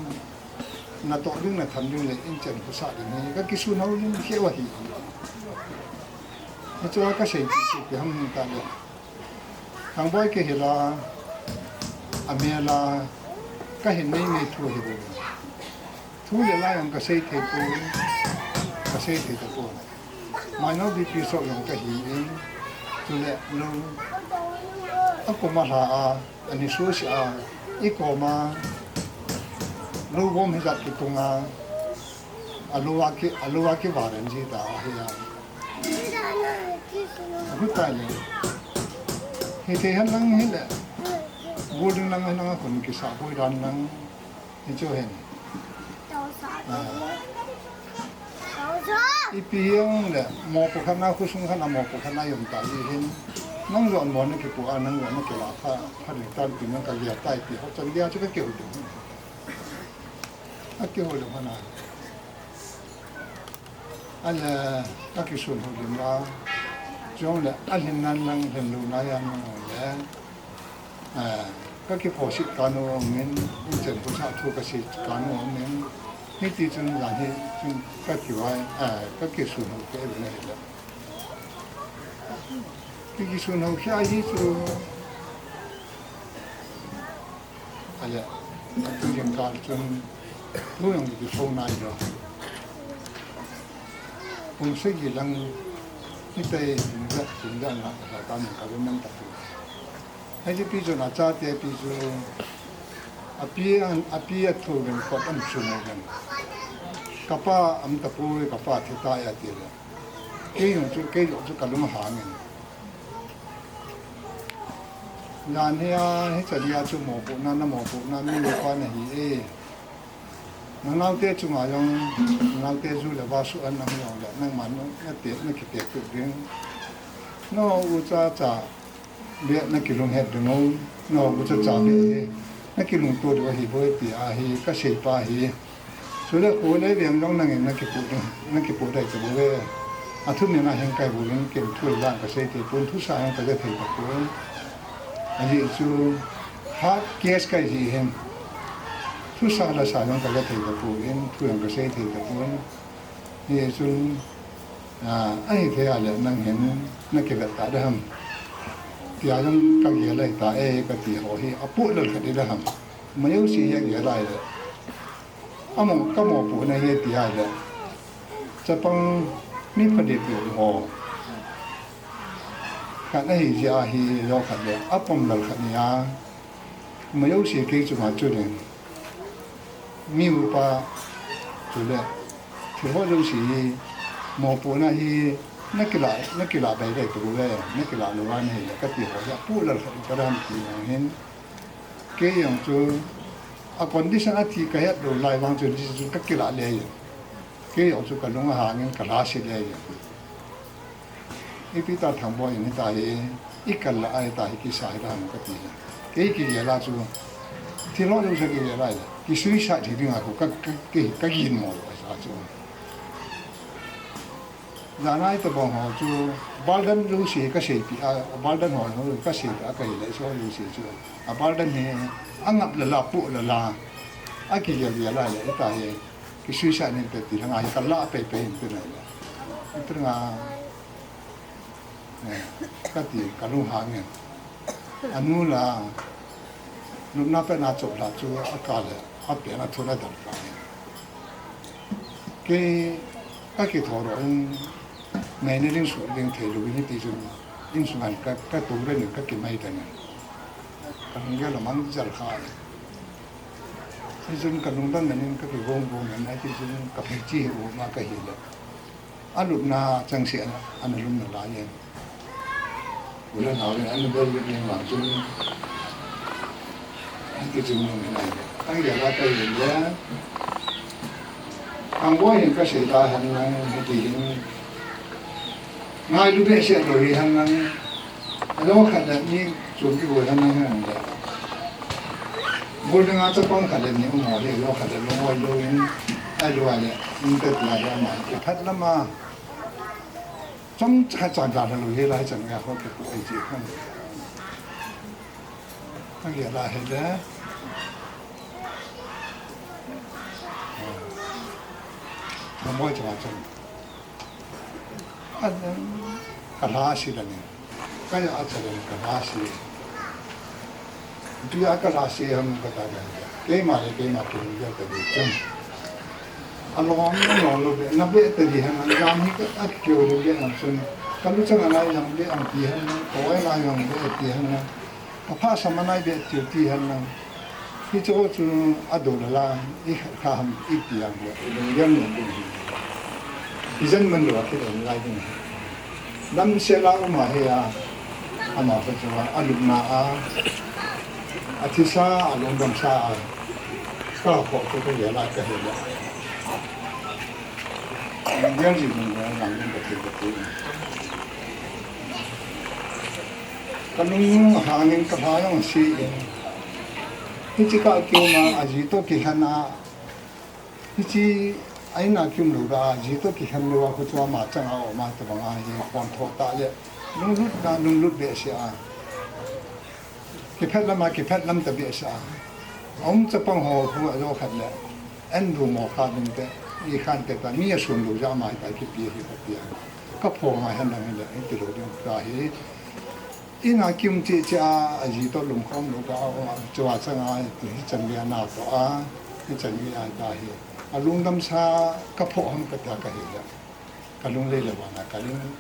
natoh ding, natham ding le inchen khosah ding hi kakisun hou ding keu ahi. Hichea kasei chu ipi ham tile, Thangboi kahil a, amel a, kahin nei nei thu ahibou. Thu le la jong kasei thei poi, kasei thei tapoi. Minor BP stroke jong kahi in, chule lou akom alha a, ani suse a, ikoma lou bom hijat kitung a, alou a ki, alou a kivaran ji ta ahi a. Ahutai le, hithei hen lang hile, building lang hen lang a kon kisah boi dan lang, hichu hen. Ipi hijongle, mopo khat na, khosung khat na mopo khat na jong ta ji hin. Nang jong mo nakipu a, nang jong nakilah pha, pha ding tan tin nang kagel tai ti ho chan dia chu kakihou ding. Akihou ding hana. Ale, kakisun hou ding la. Chule, alhin nan lang, lhin lou na jong le. Kakiphoset kanu aumin, inchen khosah thu kasei kanu aumin, hiti chun jan hi chun kakivai, kakisun hou kei uvin ahile. Kakisun hou kei ahi chu. Ale, tujing kal chun, thu jong kipho nai jo. Pung sagi lang, hitai, pung ja, pung ja na, sa ta ni ka men ta tu. Hiche pi chun achate pi chu, api an, api athu uvin kot aum chu mo uvin. Kapa aum tapoi, kapa thi tai ati le. Kei jong chu, kei jong chu kalung ahang in. Jan hi a, hichan hi a chu mopohna, namopohna, mi upa nahi e. Nanaote chunga jong, nanaote ju le va suh an nang jong le, nangma nate, nakite tup ding. Naucha cha, le nakilunghet ding o, naucha cha le, nakilungto ding ahi boi ti ahi, kasei pa hi. Chule kho le veng jong nangin nakipoh ding, nakipoh dai tabouve. Athum in ahin kai bou in ken thu le la kasei thei pon, thusa jong kaja thei tapon. Ajeh chu, hard case kahi jeh hin. Thusa lasa jong kaja thei tapon, thu jong kasei thei tapon. Hichun, ahithei a le nang hin nakivet ta ding ham. Tia jong kagel ahitai e kati ho hi, apoh lel khat ding ham. Majouse hi agel a ahile. Amo, kamopohna hi tia le. Chapang mi phabep ho. Khat ahi jeh a hi, jong khat le, apom lel khat ni a. Majouse kei chunga chu ding. Mi upa, chule, thil ho jouse hi, mopohna hi, nakilah, nakilah dai dai tabouve, nakilah lou a nahile, kati ho hi, apoh lel khat kadam ti jong hin. Kei jong chu, a condition athi kahet lou lai vang chu, decision kakilah le jong. Kei jong chu kalung ahang in kalhase le jong. Ipi ta Thangboi in hita hi, ikal la a hita hi kisa hi dam kati. Kei kigel a chu, thil ho jouse kigel a le, kisuicide hi dinga khu ka, ka, ka, kagin mo lou a chu. Jan a itobang ho chu, burden jouse kaseipeh a, burden ho, ho kaseipeh a kahile, hiche ho jouse chu, a burden hi, angap lala, apoh lala, akigel gel a le, hita hi, kisuicide hinte ti langa hi, kalah pei pei hinte na le. Hinte nga, eh, kati, kalung hang in. Anu la, lupna pena chop la chu, akal le, apen athun adal ta in. Kei, kakithodoh in, ngaina ding suh ding thei lou in hiti chun, insunga ka, katou den in kakimai den in. Kalunggel amang jal kha in. Hichun kalungdon den in kakigong gong in, hiti chun kaphei chi hi uma kahile. Alupna changseh ana, ana lum nalai in. Ula nau le ana bel le vang chun. Hiti chun nung hinai le. Thangboi la kai le. Thangboi hin kasei ta hen lang hiti hin. Ngailu behseh lou hi hen lang. Alou khat le ni chun kibol hen lang hen le. Building a chapang khat le ni um ho hi alou khat le lou ngoi lou in. Ailou a le. Inte tia hi ama. Kiphat lama. Chomcha cha dalha lou hi lai chan nga ho kipu ai chi khan. Kagel a hile. Ka moi chang a chang. A, ka lha si la ni. Ka ya a chang ka lha si. Tua ka lha si ham ka ta ka. Keima le keima kin ya ka di chang. A long long lo be na be ta di ham, jam hi ka a kyo le be ham sun. Ka lu chang a lai jang be ham ti ham, ko ai lai jang be ti ham. Ka pha sa ma nai be ti ti ham. Hichu chu a do la la, i kha ham i ti ham le, i lo yang yang ding hi. I jan man lo a ti ding lai ding hi. Damsel a um a hi a, ama pa chu a lupna a, a thisa a lungdam sa a, ka kho chu ka ya la ka he la. Yang ji ding la, yang ding ka ti ka ti. Ka lung hangin ka lha jong si in. Hiche ka kium a, a ji toh kilhen a. Hiche a in a kium lou a, a ji toh kilhen lou a, khu chu ama chang a um a, tabang a hi, pon tho ta le. Lunglut na, lunglut behseh a. Kiphet lam a, kiphet lam ta behseh a. A um chapang ho khu a jo khat le. An du mo kha ding te, i khan te ta, mi a sun lou ja ma ta kipi hi ka pi a. Ka pho ngai han dang le, i ti lou ding ta hi. I na kim chi chi a, a ji toh lum khom lou ka, a, chua chang a, hi chan ge na to a, hi chan ge a ta hi. A lungdam sa ka pho ham ka ta ka hi le. Ka lung lei le wa na ka ling,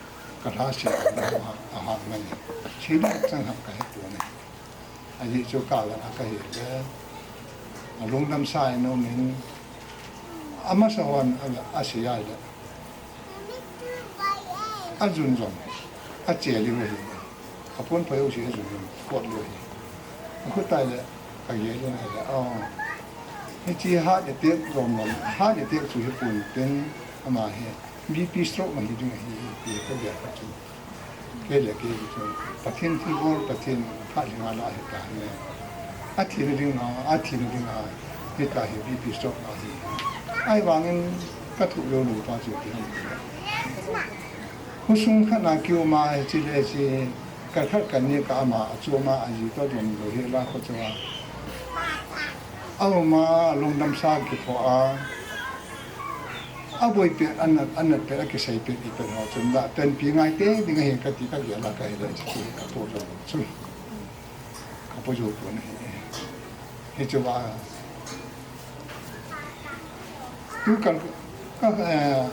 ka lha si a, a ha ma ni. Si na chang ham ka he tu ni. A ji chu ka la na ka hi le. A lungdam sa i no min. A masa hon a, a si a le. A jun jong. A che li wa hi. A pon pa yo si a jun jong. Kot li wa hi. A khu tai le. Ka ye li na le. Oh. Hiche heart attack jong jong. Heart attack chu hi pun tin ama hi. B P stroke ma hi ding hi, hi, hi, ka bia ka chu. Kei le kei chu. Pathen thilbol, Pathen phat ding a la hi ta ne. A thi na ding a, a thi na ding a, hi ta hi B P stroke ma hi. Ai vangin ka thu lo lo pa chu ti ham. Khu sung khat na kiu ma hi chi le chi, ka khat ka ni ka ama, a chu ma a ji to dum lo hi la ko chu a. A ma lungdam sa ki pho a. A boi pet, a nat, a nat pet, a kisei pet, i pet ho chun la, ten pi ngai te, ding a hi ka ti ka bia la ka hi le, chi ka po jo chun. Ka po jo po na hi. Hi chu ba. Tu ka, ka, eh,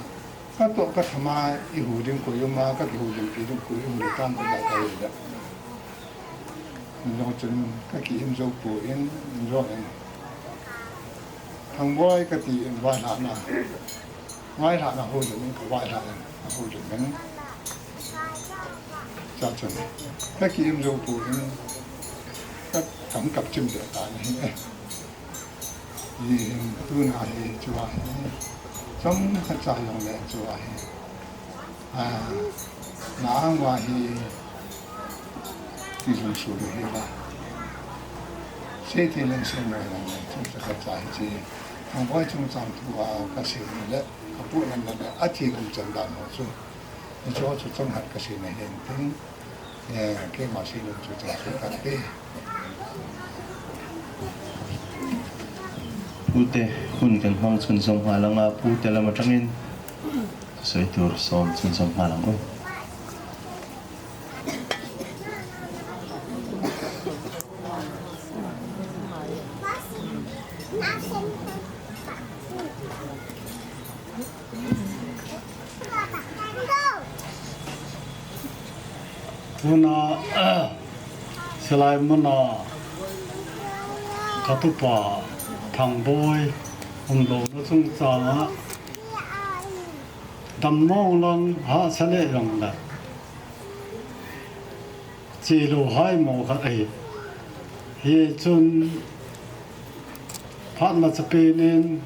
ka to ka thama i hu ding ko yo ma, ka ki hu ding pi ding ko yo hu ding tam ko da ka hi le. Jong chun ka ki im jo po in, jong in. Thangboi ka ti in vaihla na. Vaihla na ho jong in ka vaihla in, a ho jong in. Cha chun. Ka ki im jo po in. Ka kam kap chim de ta ni. Hi hin tuna hi chua hi. Chomkhat cha jong le chua hi. A, na ang va hi. Ti jong su le hi la. Se ti leng se mo leng le chomkhat cha hi chi. Thangboi chungchang thu a ka sei le. Ka pu nan le. A ti kum chan dan ho chu. Ni chu chu chomkhat ka sei na hin tin. Eh, keima sei nom chu chang chu ka te. Pute, hun kan hmang chun jong hma langa, pute lam atangin, soi tur som chun jong hma lang u. Tuna, silai muna, ka tupa, Thangboi, umlouna chungchanga, dammo lang hahsa le jong le. Chi lo hai mo khat ahi. Hichun phat masapen in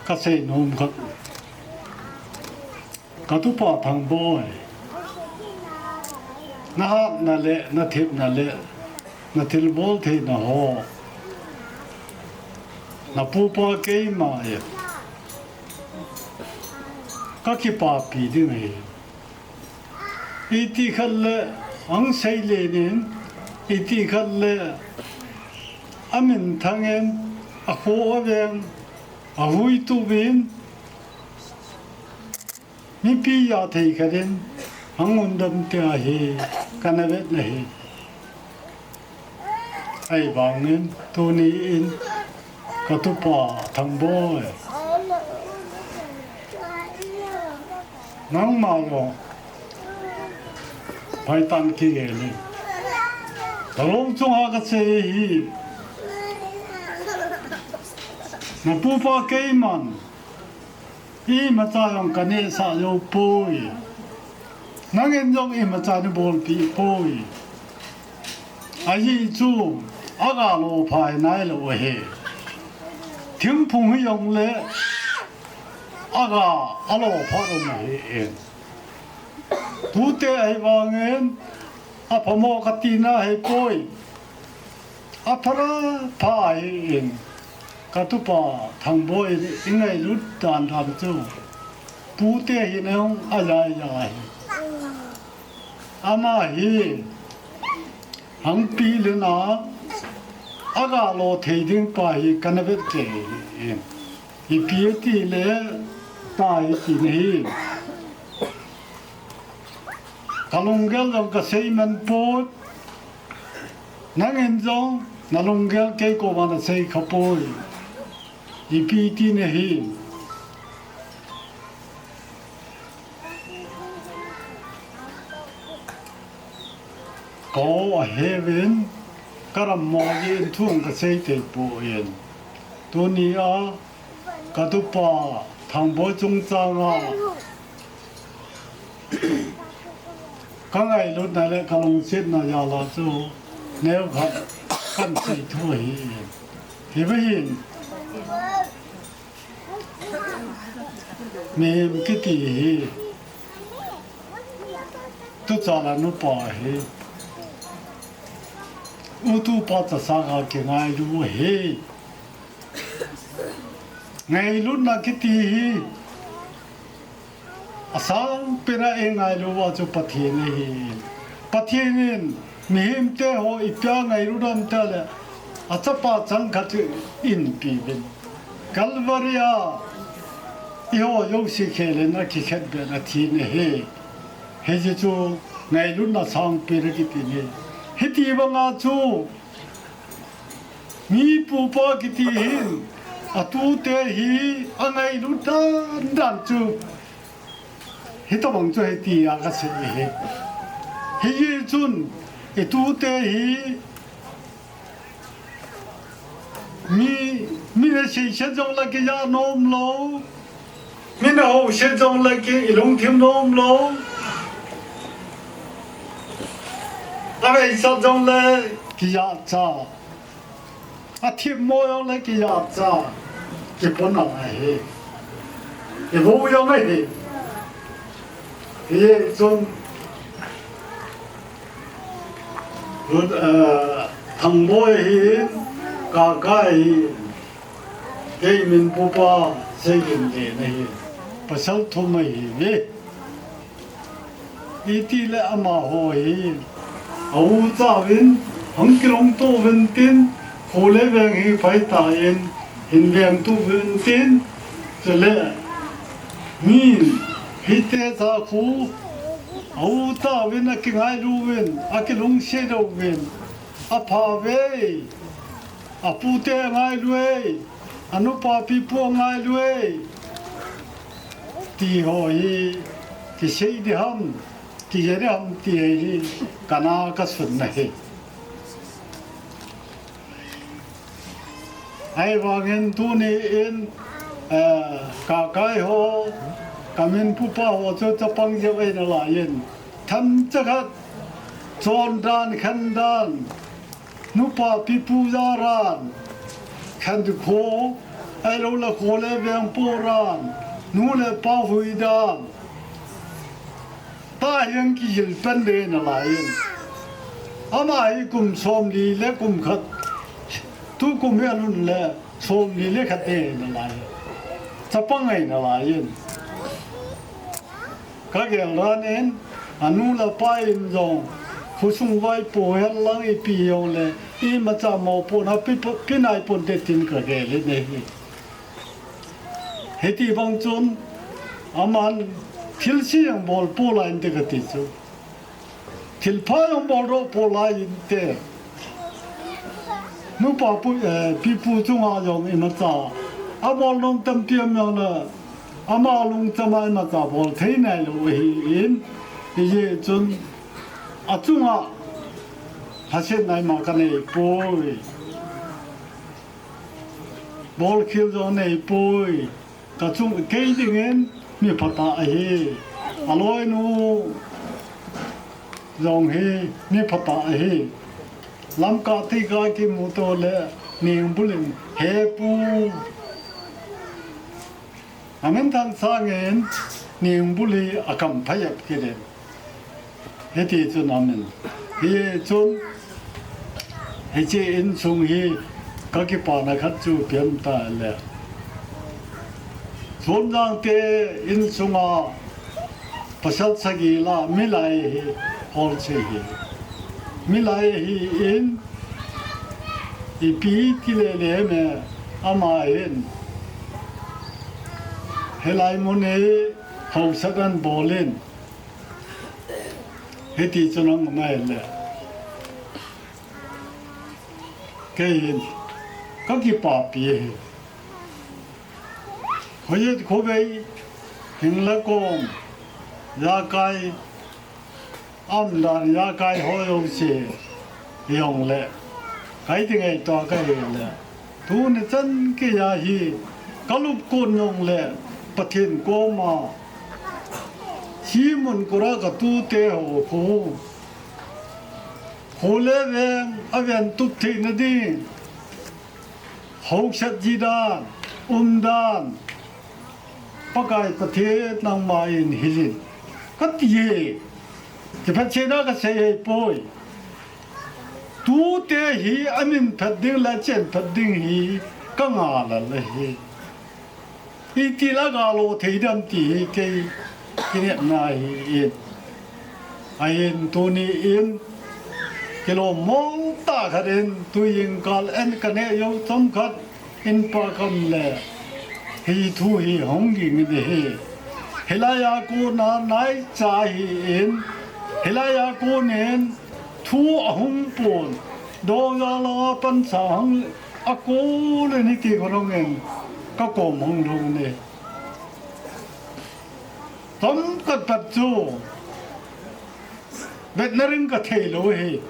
ka seinom khat. Ka tupa Thangboi. Na hatna le, na thepna le, na thilbol theina ho. Na pupa keima e. Ka kipapi ding ahi. Iti khat le angsei lenin, iti khat le aminthangin, akho aveng, ahuituvin, Mipi a thei khat in, hang undam tia hi, kana vet na hi. Ahivangin, tuni in, ka tupa Thangboi. Nangma jong, phaitan kigel in. Ka lung chunga kasei hi. Na pupa keiman. Imacha jong kanehsah jou poi. Nangin jong imacha nabolpeh poi. Ajeh chu, aga lo phai nailou ahi. Thingphung hijongle, aga alo phat um ahi. Tute ahivangin, aphamo katina ahipoi. Aphara pha ahin, ka tupa Thangboi in ingailut dan dan chu, tute hin ahung ajai jai ahi. Ama hi, hangpi lena, aga lo thei ding pa hi kana vet kei ahi. Ipi tile, ta hi tina hi. Ka lunggel jong kasei man poi. Nangin jong, na lunggel kei koma nasei khapoi. Ipi tina hi. Ka aheuvin, ka dammo jeh in thu kasei thei poi. Tunia, ka tupa Thangboi chungchanga, ka ngailutna le ka lungsetna jal a chu, neokhat, kahin sei thu ahi. Hiva hin, mihem kiti hi, tuchan a nupa hi, utupa chasanga kingailu ahi. Ngailutna kiti hi, asangpen a eingailu uva chu Pathen ahi. Pathen in mihemte ho ipi a ngailut ham tile, achapa changkhat chu eipeuvin. Calvary a eiho jouse khel in akikhetbeh in athi ahi. Hijeh chu ngailutna sangpen akiti ahi. Hiti banga chu, mi pupa kiti hin, atute hi angailut dan dan chu, hitobang chu hitia kasei ahi. Hijeh chun, itute hi, mi, min aseiset jongle kija nom lou, min ahouset jongle ki, ilungthim nom lou, aveisat jongle kijahcha. Athemmo jongle kijahcha, kipona ahi. Ivou jong ahi. Hichun, Lut, eh, Thangboi ahin, Kakai ahin, kei min Pupa Seigimlen ahi. Pasal thum ahiuve. Itile amaho hi, a ucha uvin, hung kilungto uvin tin, kho le veng hi phaitan, hin vengtu uvin tin, chule, min, hiti chun khu, a ucha uvin, akingailu uvin, akilungset uvin, apha uve, apute angailu uve, anupa pipu angailu uve, ti ho hi, kisei ding ham, kigel ding ham ti hi, kana kasun ahi. Ahivangin tuni in, eh, Kakai ho, kamin Pupa ho chu chapang jeh in eina laiyin. Themcha khat, chondan, khendan, nupa pipu jaran, khenkho, ahilouleh kho le veng podan, nu le pa huidan. Tah hihen kijil pen ding eina laiyin. Ama hi kum somli le kum khat. Tukum hi alhun le somli le khat ding eina laiyin. Chapang eina laiyin. Kagel dan in, anu le apa in jong, khosung vaipo henlang ipi jongle, imacha mopohna pe, pe nai ponte tin kagel in ahi. Hiti bang chun, aman Thilse jong bol poi lai inte kati chu. Thilpha jong bol doh poi lai inte. Nupa pu, eh, pipu chunga jong imacha abol nom tampi um jongle, ama lungchama imacha bol thei nailou ahin, hijeh chun achunga lhasetna ima kanei poi. Bolkhel jong nei poi. Kachung kei dingin mi phatah ahi. Aloinu jong hi mi phatah ahi. Lamkah thei kakimuto le Ningbul in, "He pu." Amin thang sangin Ningbul hi akam phajep kit in. Hiti chun amin. Hichun, hiche insung hi kakipana khat chu ipi ham itile, Chonjang te insunga pasal sagi la milai hi holse hi. Milai hi in ipi ti le le me ama hin. Hilai mun hi hausat abolin. Hiti chun ahung um ahile, kei hin kakipapi ahi. Khojet khovei, hing le kom, ijakai, umdan ijakai ho jouse hijongle, kaiti ngaito kahile, tuni chan keiya hi kalupkon jongle Pathen koma, hiche mun kora katute ho khu, kho le veng aventup theina ding hausat ji dan, umdan, Pakai Pathen nangma in hilin, kati e. Kiphatchena kasei ahipoi. Tute hi amin phat ding le achen phat ding hi kangah lel ahi. Itile galo thei dem ti hi kei kinepna ahin. Ahin tuni in kilom mong tah khat in tujing kal in kaneh jou chomkhat in pah kham le, hiche thu hi hung ging in ahi. Hilaiya kona naicha ahin, hilaiya konin thu ahung pon, dongjala pansa hung akol in hiti khonung in kakom hung lhung in ahi. Chomkhat pat chu vetna ring kathei lou ahi.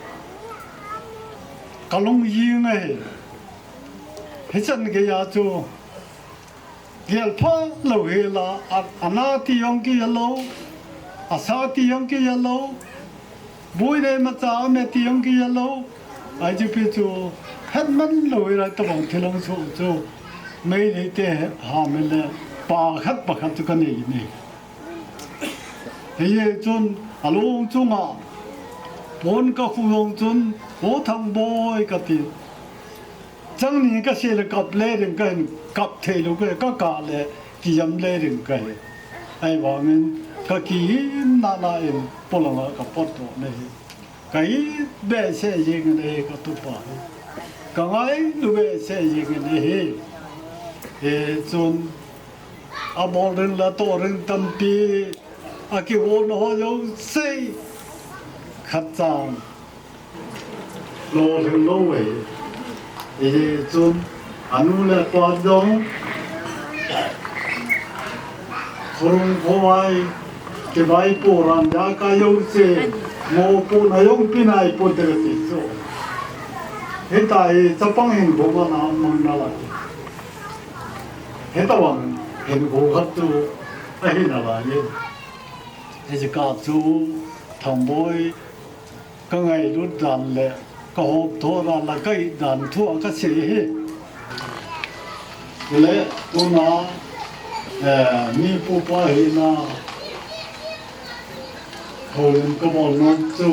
Kalung jing ahi. Hichan geiya chu gelpha lou hela, a, ana ti jong kihe lou, asa ti jong kihe lou, boi nei macha ame ti jong kihe lou. Ahi chu pi chu hetman lou hela, tobang thil hung soh chu Meitei te ham le pakhat pakhat chu kanei in ahi. Hijeh chun alung chunga pon kakhu jong chun, O Thangboi kati. Chang ni kasei le kap le ding kahin, kap thei lou kahi, kakap le kijam le ding kahi. Ahivangin kakihin nana in polanga kapot doh in ahi. Ka it behseh jeng in ahi katupa hi. Kangailu behseh jeng in ahi. Hichun abol ding le atoh ding tampi, akigotna ho jouse khat chang lolhing lou ahi. Hichun anu le apa jong khorung khovai, kivaipo ran ijakai jouse mopohna jong pe naipon te kati chu. Hitia hi chapang hinkho khat ana mang nalai. Hitobang hinkho khat chu ahi nalai e. Hiche kah chu Thangboi kangailut dan le kahopthoh dan le ka-it dan thua kasei ahi. Chule tuna, eh, mi pupa hina houlim kabol nom chu,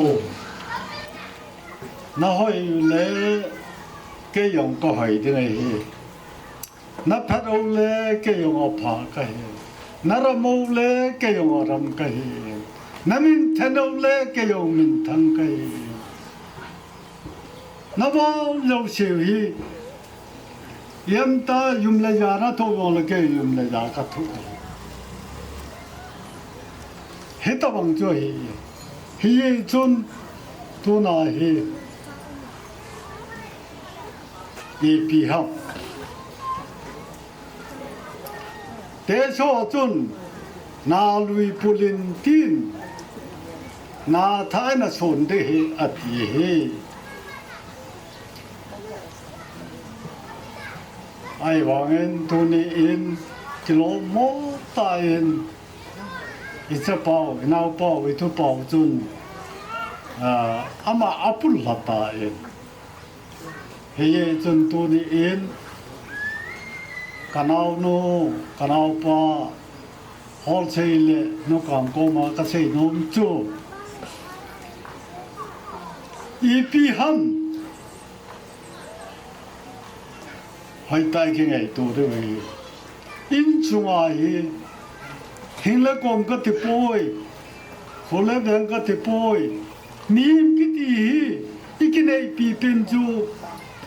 nahoi le kei jong kahoi ding ahi. Naphat u le kei jong apha kahi. Naram u le kei jong aram kahi. Naminthan u le kei jong minthang kahi. Nabol jouseu hi, iemta jum le ja nathoh jongle kei jum le ja kathoh. Hitabang chu ahi. Hijeh chun tuna hi ipi ham. Teso chun na lui pulin tin, na thah in na son ding ahi ati hi. Ahivangin tuni in kilom mo tah in, i chapau, i naopau, i tupau chun, ah, ama apul lha tan. Hijeh chun tuni in, ka naonu, ka naopa, Holsei le Nokang koma ka seinom chu, ipi ham. Hoitah in kingaito diu ahi. Insunga hi, hing le kom kati poi, kho le veng kati poi. Mihem kiti hi, i kineipi pen chu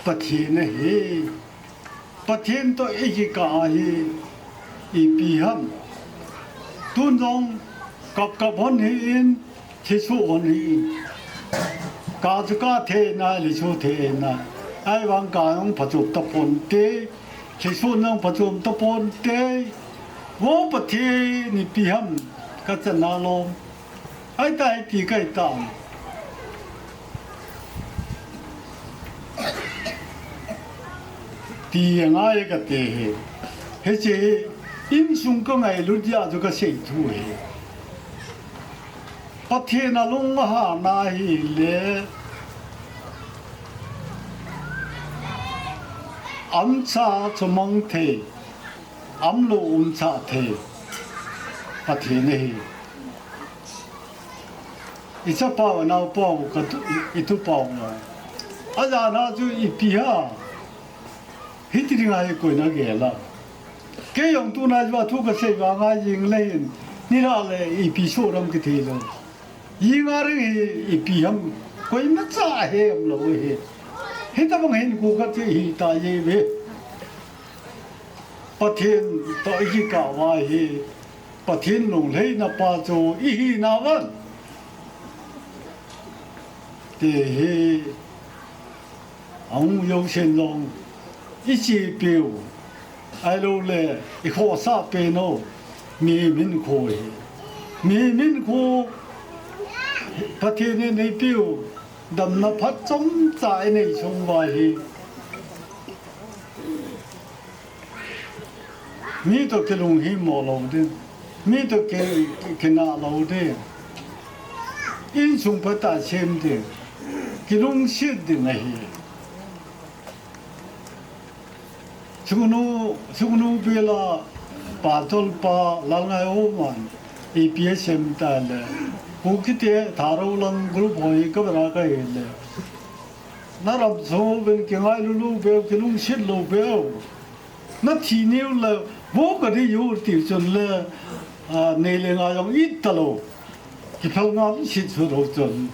Pathen ahi. Pathen toh i kikah ahi, ipi ham. Tun jong kap kap hon hi in, Thi suh hon hi. Ka chu ka thei nai, li suh thei nai. Ahivang ka jong phachom tapon te. Thi suh jong phachom tapon te. Vo Pathen ipi ham ka chan a lom. Ahi tai ti kai tam. Ti ngai ka te hi. Hiche insung ka ngailut jeh a chu ka sei thu hi. Pathen a lung a hahna hile, amcha chu mang thei, amlou umcha thei, Pathen ahi. I chapau, i naopau, ka tu, i tupau. Ajana chu ipi ham. Hiti dinga hi koin agel a. Kei jong tuna jua thu ka sei vang a jing le hin, nilhah le ipi soh ham kithei lou. Jing a ding hi ipi ham, koimacha he umlou hi. Hitabang hin ku ka ti hi ta ye ve. Pathen toh i kikah uva hi, Pathen lunglhaina pa chu i hina uva. Ti hi, ahung jousen jong, i chepiu, ahilou le, i khohsah pen u, mihem hinkho hi. Mihem hinkho, Pathen in eipeu, damna phatchomcha i nei sung uva hi. Mi toh kilunghimo lou ding. Mi toh ki, kinah lou ding. Insung phatah sem ding. Kilungset ding ahi. Sugnu, Sugnu bila Pastor pa Lalngaihoman ipi asem tale. Kukite Thadou lang group hoi ka bera ka hile. Na ram sung uvin kingailu lou beu, kilungset lou beu. Na thi niu le, vo ka dei u ti chun le, a, nei le ngai jong it talou. Kiphal ngam set chu lou chun.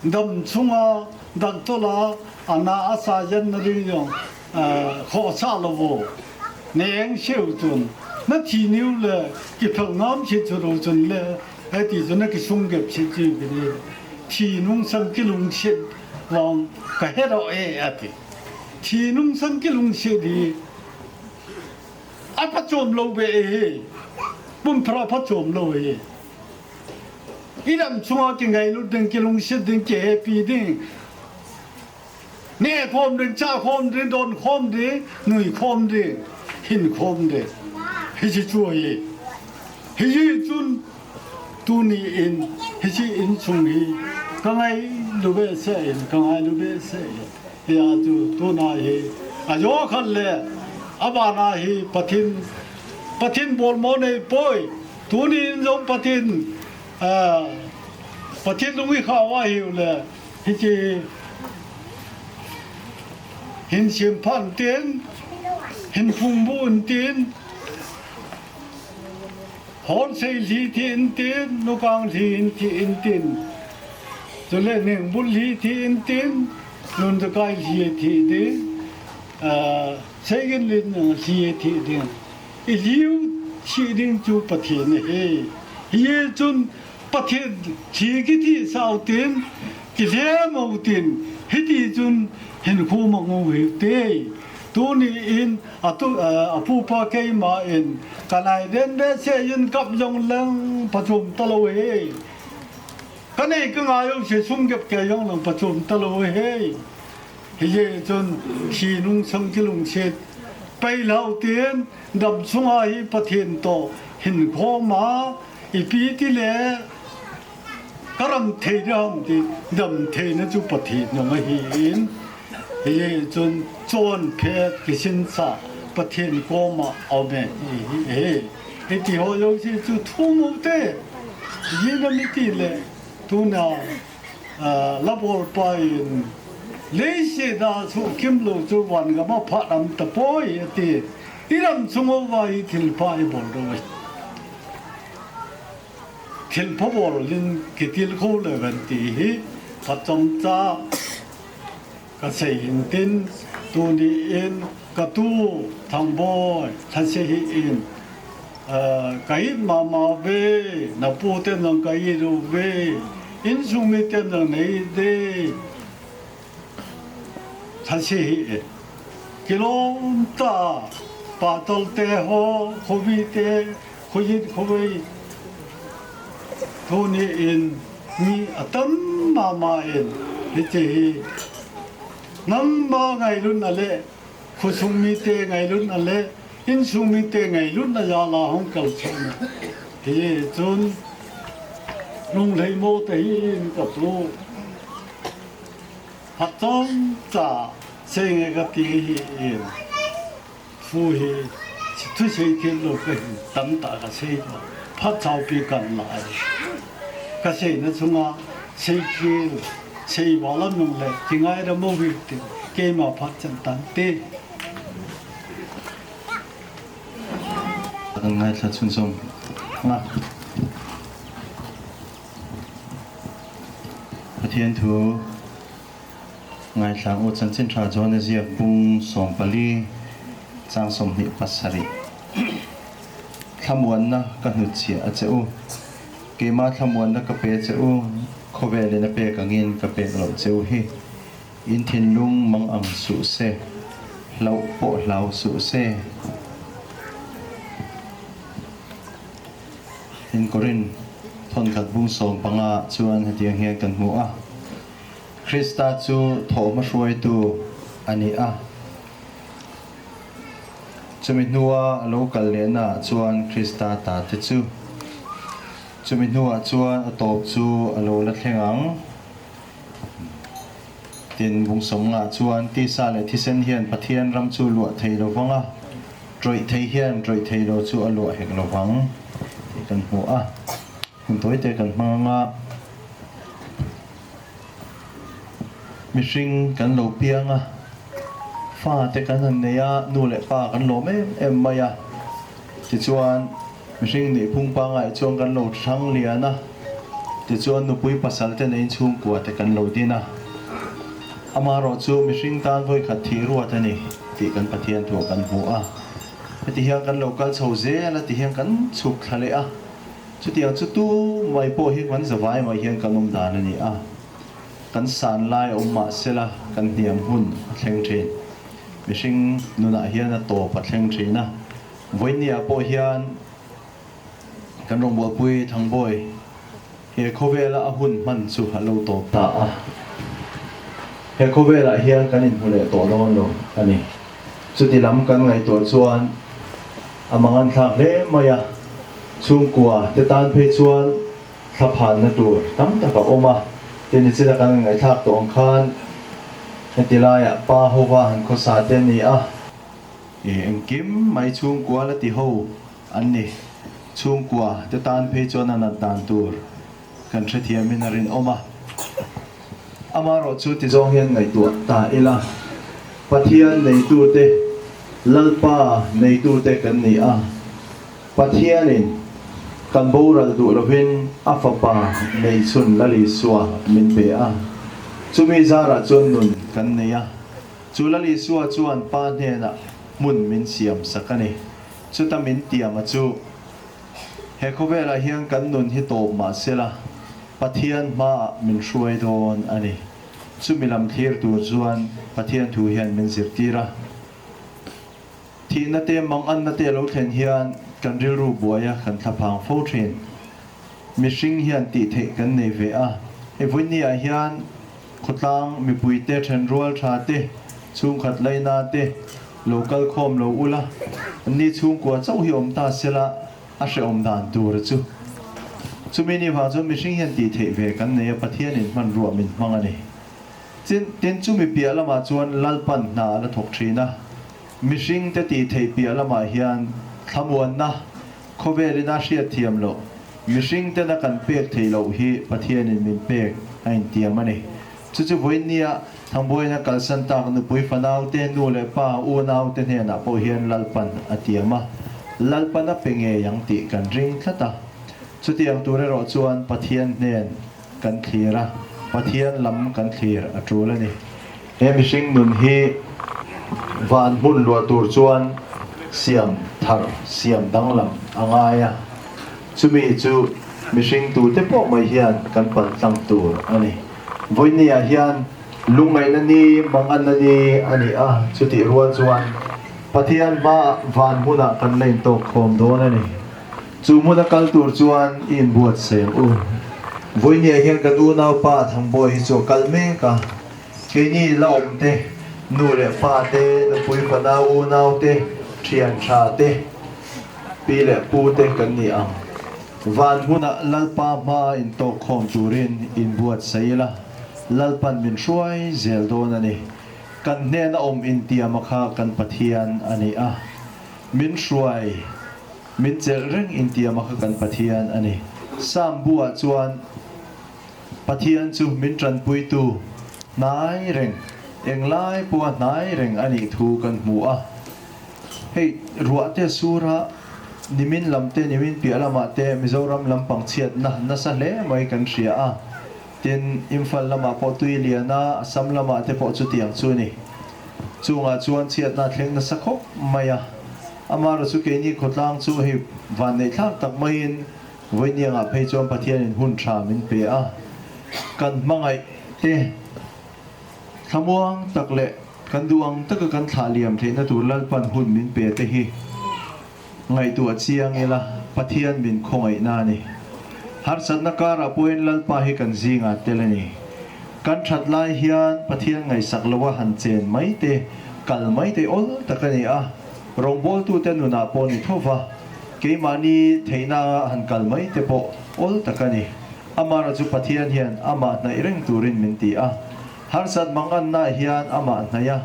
Dam chunga, dam tola, ana asa jen na ding jong, a, khohsah lou vo. Nei eng seu chun. Na thi niu le, kiphal ngam set chu lou chun le, hiti chun na kisung gep set chu bini. Thi nungsang kilungset vang ka he lou e ati. Thi nungsang kilungset hi, aphachom lou beh hi, pumphara phachom lou hi. I dam chunga kingailut ding, kilungset ding, kihepi ding. Neh khom ding, chah khom ding, don khom ding, nui khom ding, hin khom ding. Hiche chu hi. Hiche chun Tuni in, hiche insung hi, ka ngailu behseh in, ka ngailu behseh in. Hia chu tuna hi, ajo khat le, abana hi Pathen, Pathen bolmo nei poi. Tuni in jong Pathen, ah, Pathen lung i khah uva ahiu le, hiche hin sempha in tin, hin phungbu in tin, Holsei lhi thi in tin, Nokang lhi in thi in tin. Chule Ningbul lhi thi in tin, Lunjakai lhi thi ding, ah, Seigenlin lhi thi ding. I lhiu thi ding chu Pathen ahi. Hichun Pathen thi kithi sau tin, kilhem u tin, hiti chun hinkho mang u hite. Tuni in atu, apupa keima in, kanai den behseh in kap jong leng phachom talou hi. Kanei kangai jouse sum gep kei jong leng phachom talou hi. Hijeh chun thi nung sang kilungset pei lou tin, dam sunga hi Pathen toh hinkho ma, ipi ti le karam thei dam ti, dam theina chu Pathen jong ahin. Hijeh chun chonphet kisinsah Pathen koma aume hi, hi, hiti ho jouse chu thum u te. Jina miti le tuna, ah, labolpa in leiset a suhkim lou chu van gam a phat am tapoi ati. Iram sung uva hi thilpha ibol dou. Thilpha bol in kitilkhou leu hen ti hi phachomcha kasei hin tin, tuni in katu Thangboi, thase hih in, ah, ka it mama uve, napu ten jong ka it uve, insung miten jong na it uve. Thase hih e. Kilom tah, Patol te ho, khomi te, khoit khovei. Tuni in mi atam mama in, hiche hi. Nangma ngailutna le, khosung mite ngailutna le, insung mite ngailutna jal a hung kalsona. Hichun, lunglhaimo tahih in katu. Phachomcha seinge kati hih in. Thu hi, thusei thil lou kahi, tamtah kasei lou. Phat chaupi kan lai. Kaseina chunga, seikhel, sei val a nung le, kingaidam u hite, keima phat chan tante. Kan ngaithla chun song. Nga. Pathen thu ngaithla u Chanchin Tha John a ziak bung som pali chang som hnih pasari. Thlamuanna ka hnutchia a che u. Keima thlamuanna ka pe che u. Khovel in a pek angin ka pek lou che u hi. In thinlung mang ang suh se, hlau poh hlau suh se. In Korin thon khat bung som panga chuan hetiang hian kan hmu a, Krista chu thawhhma hruaitu a ni a, chumi hnuah a lo kal lehna chuan Krista tate chu, chumi hnuah chuan a tawp chu a lo la thleng ang. Tin, bung sawmnga chuan, tisa leh thisen hian Pathian ram chu luah thei lo vang a, ṭawih thei hian ṭawih thei lo chu a luah hek lo vang tih kan hmu a, hun tawite kan hmang ang a, mihring kan lo piang a, fate kan han nei a, nu leh pa kan lawm em em mai a, tichuan, mihring nih phung pangngai chuan kan lo hrang lian a, tichuan nupui pasalte neiin chhungkua te kan lo din a. Amaherawhchu mihring tan vawikhat thih ruat a ni tih kan Pathian thu kan hmu a. Heti hian kan lo kal chho zel a, ti hian kan chhuk thla leh a. Chutiang chu tu mai pawh hi kan zavai mai hian kan awm dan a ni a. Kan san lai a awm mah sela kan hniam hun a thleng ṭhin. Mihring nunah hian a tawp a thleng ṭhin a. Vawiinah pawh hian kan rawngbuahpui Thangboi he khawvela a hun hman chu a lo tawp ta a. He khawvelah hian kan inhmu leh tawh dawn lo a ni. Chuti lam kan ngaihtuah chuan a mangang thlak hle mai a. Chhungkua te tan phei chuan thlaphanna tur tam tak a awm a. Tin, nichina kan ngaihthlak tawh ang khan heti laiah pa hova han khawsa te a ni a. Engkim mai chhungkua la ti ho an ni. Chhungkua te tan phei chuan a nat dan tur kan hrethiamin a rinawm a. Amaherawhchu ti zawng hian ngaihtuah ta ila. Pathian neitute, Lalpa neitute kan ni a. Pathianin kan boral duh lovin a Fapa neih chhun Lal Isua min pe a. Chumi zarah chuan nun kan nei a. Chu Lal Isua chuan Pa hnenah hmun min siam sak a ni. Chuta min tiam a chu He khovel a hian kan nun hi tawp mah sela, Pathian hmaah min hruai dawn a ni. Chumi lam thlir tur chuan Pathian thu hian min zir tir a. Thihna te, manganna te lo thlen hian kan rilru buai a, kan thlaphang fo ṭhin. Mihring hian tih theih kan nei ve a. He vawiin niah hian khawtlang mipuite, ṭhenrual ṭha te, chhungkhat laina te, lo kal khawm lo ula, anni chhungkua chauh hi awm ta sela, a hrehawm dan tur chu. Chumi ni vang chuan mihring hian tih theih ve kan nei a, Pathianin hmanrua min hmang a ni. Chin, tin chumi piah lamah chuan Lalpan hna a la thawk ṭhin a. Mihringte tih theih piah lamah hian thlamuanna, khawvelin a hriatthiam loh, mihringten a kan pek theih loh hi Pathianin min pek a intiam a ni. Chu chu vawiin nia Thangbuaina kalsan tak nupui fanaute, nu leh pa, unaute hnenah pawh hian Lalpan a tiam a, Lalpan a pe ngei ang tih kan ring tlat a. Chutiang tur erawh chuan Pathian hnen kan thlir a, Pathian lam kan thlir a tul a ni. He mihring nun hi van hmun luah tur chuan siam thar, siam danglam a ngai a. Chumi chu mihring tute pawh mai hian kan paltlang tur a ni. Vawiin niah hian lungngaihna ni, manganna ni a ni a, chutih rual chuan Pathian hma van hmunah kan la intawk khawm dawn a ni. Chu hmuna kal tur chuan i inbuatsaih ang u. Vawiin niah hian kan unaupa Thangbuai hi chu a kal mek a. Keini la awm te, nu leh pa te, nupui fanau unau te, ṭhian ṭha te, pi leh pu te kan ni ang. Van hmunah Lalpa hmaa intawk khawm turin inbuatsaih ila, Lalpan min hruai zel dawn a ni. Kan hnena awm intiama kha kan Pathian a ni a. Min hruai, min chelh reng intiama kha kan Pathian a ni. Sam buah chuan Pathian chu min ṭanpuitu hnai reng, englai pawha hnai reng a nih thu kan hmu a. Hei, ruahte sura, nimin lamte, nimin piah lamah te, Mizoram lampang chhiatna nasa hle mai kan hria a. Tin, Imphal lamah pawh Tuiliana, Assam lamah te pawh chutiang chu a ni. Chungah chuan chhiatna thleng nasa khawp mai a. Amaherawhchu keini khawtlang chu hei vanneihthlak tak maiin, vawiin niangah phei chuan Pathianin hun ṭha min pe a. Kan hmangaih te, thlamuang tak leh kan duh ang taka kan thlah liam theihna tur Lalpan hun min pe te hi ngaihtuah chiang ila, Pathian min khawngaihna a ni. Harsatna karah pawhin Lalpa hi kan zinga tel a ni. Kan ṭhat lai hian Pathian ngaihsak loa han chen mai te, kal mai te awl tak a ni a. Rawngbawltute nunah pawh ni tho va, keimahni theihna han kal mai te pawh awl tak a ni. Amaherawhchu Pathian hian amah hnaih reng turin min ti a. Harsat manganna hian amah hnaih a,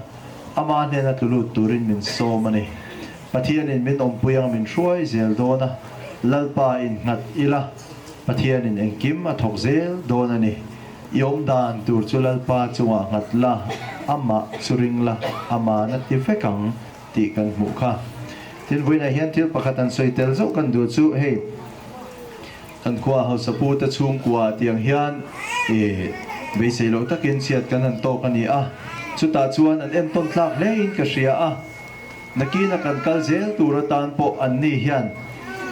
ama hnena tlu lut turin min sawm a ni. Pathianin min awmpui ang, min hruai zel dawn a. Lalpa innghat ila, Pathianin engkim a thawk zel dawn a ni. I awm dan tur chu Lalpa chungah nghat la, amah chu ring la, aman a ti vek ang tih kan hmuh kha. Tin, vawiinah hian thil pakhat han sawi tel zauh kan duh chu, hei, kan khua hausapu te chhungkua tiang hian, eh, beisei lo takin chhiat kan han tawk a ni a. Chutah chuan an entawn tlak hle in ka hria a. Nakina kan kal zel tur atan pawh anni hian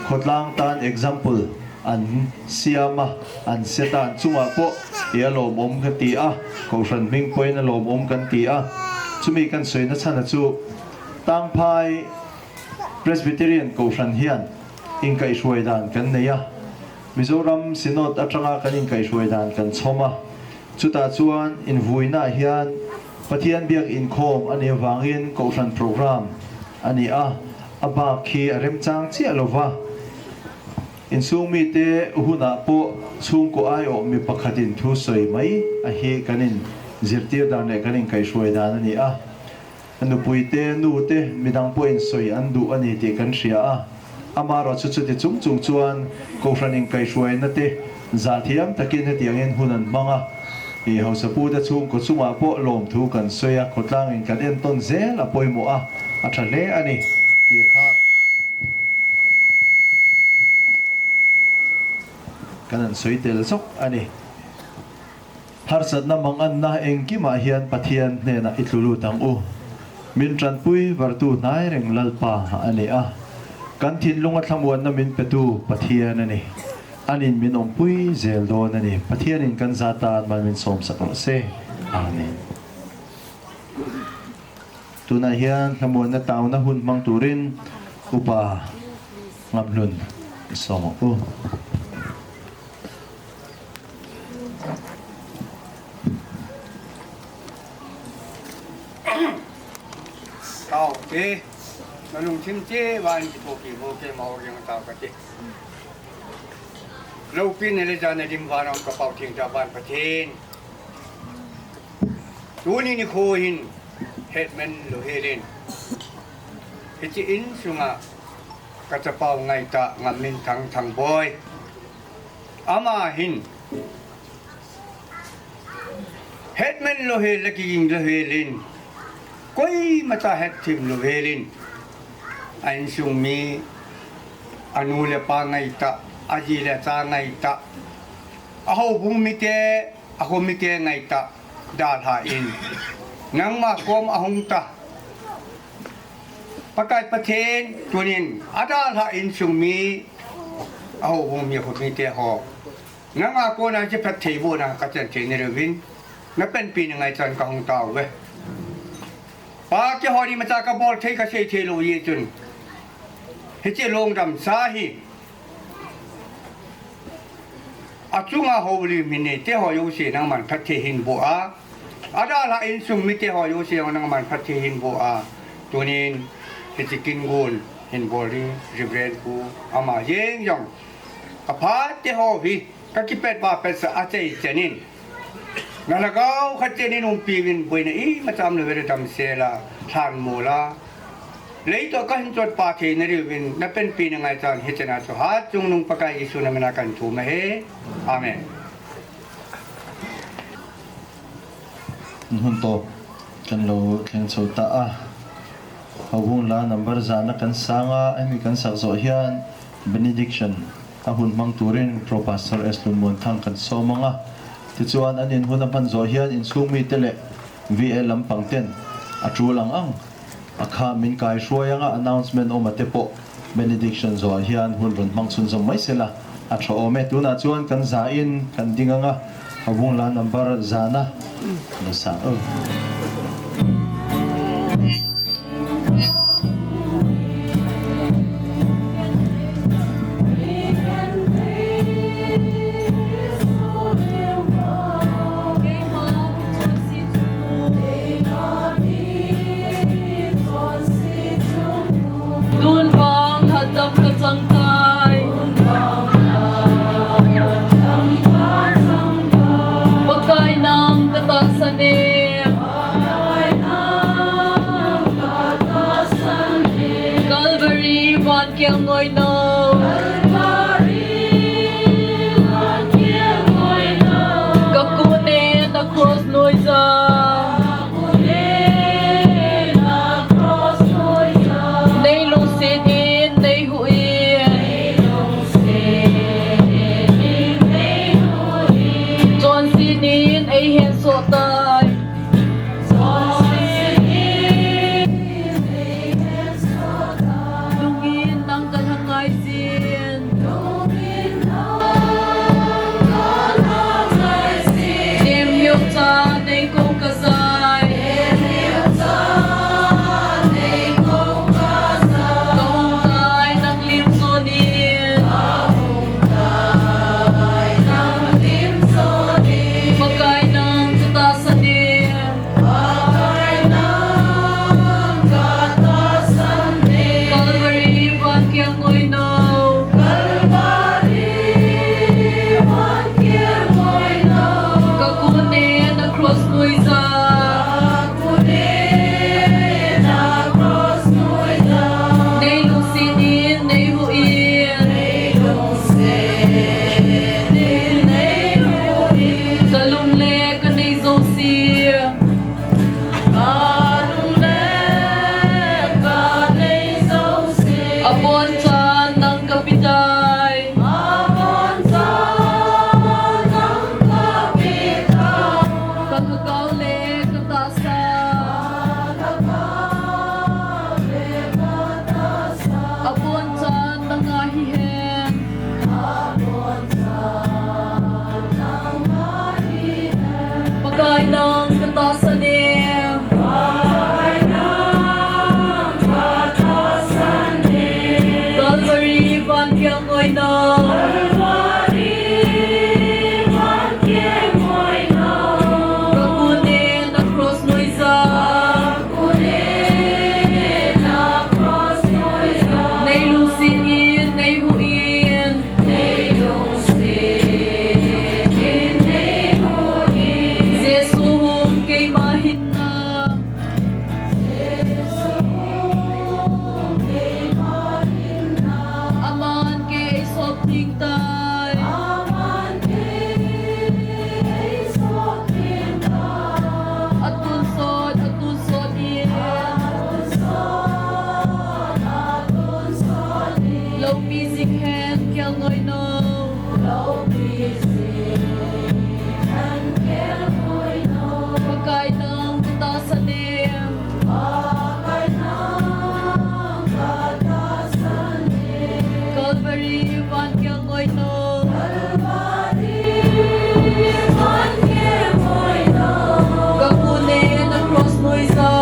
khawtlang tan example an siam a, an set a, an chungah pawh i a lawmawm kan ti a, Kohhran hming pawhin a lawmawm kan ti a. Chumi kan sawina chhana chu Tangphai Presbyterian Kohhran hian inkaihhruai dan kan nei a, Mizoram Synod atanga kan inkaihhruai dan kan chhawm a. Chutah chuan invuina hian Pathian biak inkhawm a nih avangin Kohhran program a ni a, a bak hi a remchang chiah lo va. Insung mite hunah pawh chhungkaw aiawh mi pakhatin thu sawi mai a hi kan inzirtir dan leh kan inkaihhruai dan a ni a. Nupuite, nute, midang pawhin sawi an duh a ni tih kan hria a. Amaherawhchu chuti chung chung chuan Kohhran inkaihhruaina te zah thiam takin hetiangin hun an hmang a. I hausapute chhungkaw chungah pawh lawmthu kan sawi a, khawtlangin kan entawn zel a pawimawh a, a ṭha hle a ni tih kha kan han sawi tel zawk a ni. Harsatna manganna engkimah hian Pathian hnenah i tlu lut ang u. Min ṭanpui vartu hnai reng Lalpa a ni a. Kan thinlung a thamuanna min petu Pathian ahi. Anin min umpui jel don ahi. Pathian in kan jatan mal min somsak louh se. Amen. Tuna hian thamuanna tauna hun hmang turin Upa Ngamlun somang u. Tau te, na lungthim te, van ki to ki bo ke mau riang tau ka te. Lopi ne le jana dim van ang ka pau thing ta van Pathian. Tuni nikho hin hetman lo helin. Hichi in sunga ka chapau ngaita Ngamminthang Thangboi. Ama hin hetman lo hel, la kiging lo helin. Koima cha hetthim lo helin. A insung mi, anu le pa ngaita, aji le cha ngaita. A houbung mite, a kho mite ngaita. Dalha in. Nangma kom a hung ta. Pakai Pathian, tunin, a dalha insung mi, a houbung mi, a kho mite ho. Nanga kona che phat thei bo na ka chan thei ni revin. Na panpi na ngaichan ka hung tau ve. Pa ke ho ni ma cha ka bol thei ka sei thei lo ye chun. Hiche lungdam sa hi. A chunga houlim hi neite ho jouse nangman phatthei hin boh a. A dalha insung mite ho jouse nangman phatthei hin boh a. Tunin hiche kin gun hin bol ding Reverend Pu ama jeng jong. Ka phate ho hi ka kipet ba pet sa a chei chenin. Na lhagao khat chenin umpi vin boina imacha um lou vele damsel a, lhanmol a. Lei toh ka hin chot pa thei na riuvin, na panpi na ngaichan hichena chu hat chungnung Pakai Jesu na mina kan thum ahi. Amen. Hun to kan lo thleng chho ta a. Houbung la number jana kan sanga, ami kan sak zo hian benediction a hun hmang turin Pro Pastor S Lunmuanthang kan sawm ang a. Tichuan an in hun a hman zo hian insung mite leh V A lampang ten a tul ang ang a kha min kai hruai ang a, announcement awm a te pawh benediction zawh hian hun rawn hmang chhunzawm mai sela a ṭha awm e. Tunah chuan kan za in kan ding ang a, houbung la number zana kan sa. Tun vang hatam ka chang tai. Pakai nang ka tahsan e. Calvary van kiang ngoi no. Ka kut nen na cross noi za. Nei lungset in, nei huh in. Chonset in, ei hen sawh tai. Lungin nang ka hang ngai zin. Themheu cha nei ko ka zai. Ka hung tai nang lim zawn in. Pakai nang ka tahsan in. Calvary van kiang ngoi no. Ka kut nen na cross noi za. Nei lungset in, nei huh in. Ka lung le ka nei zosia. A bon chan nang ka pi tai. Ka lhagao le ka tahsa. A bon chan Lopi jing hen, kelngoi nou. Lopi jing hen, kelngoi nou. Pakai nang katahsan em. Pakai nang katahsan em. Calvary van kelngoi nou. Calvary van kelngoi nou. Kapu ne na cross noija.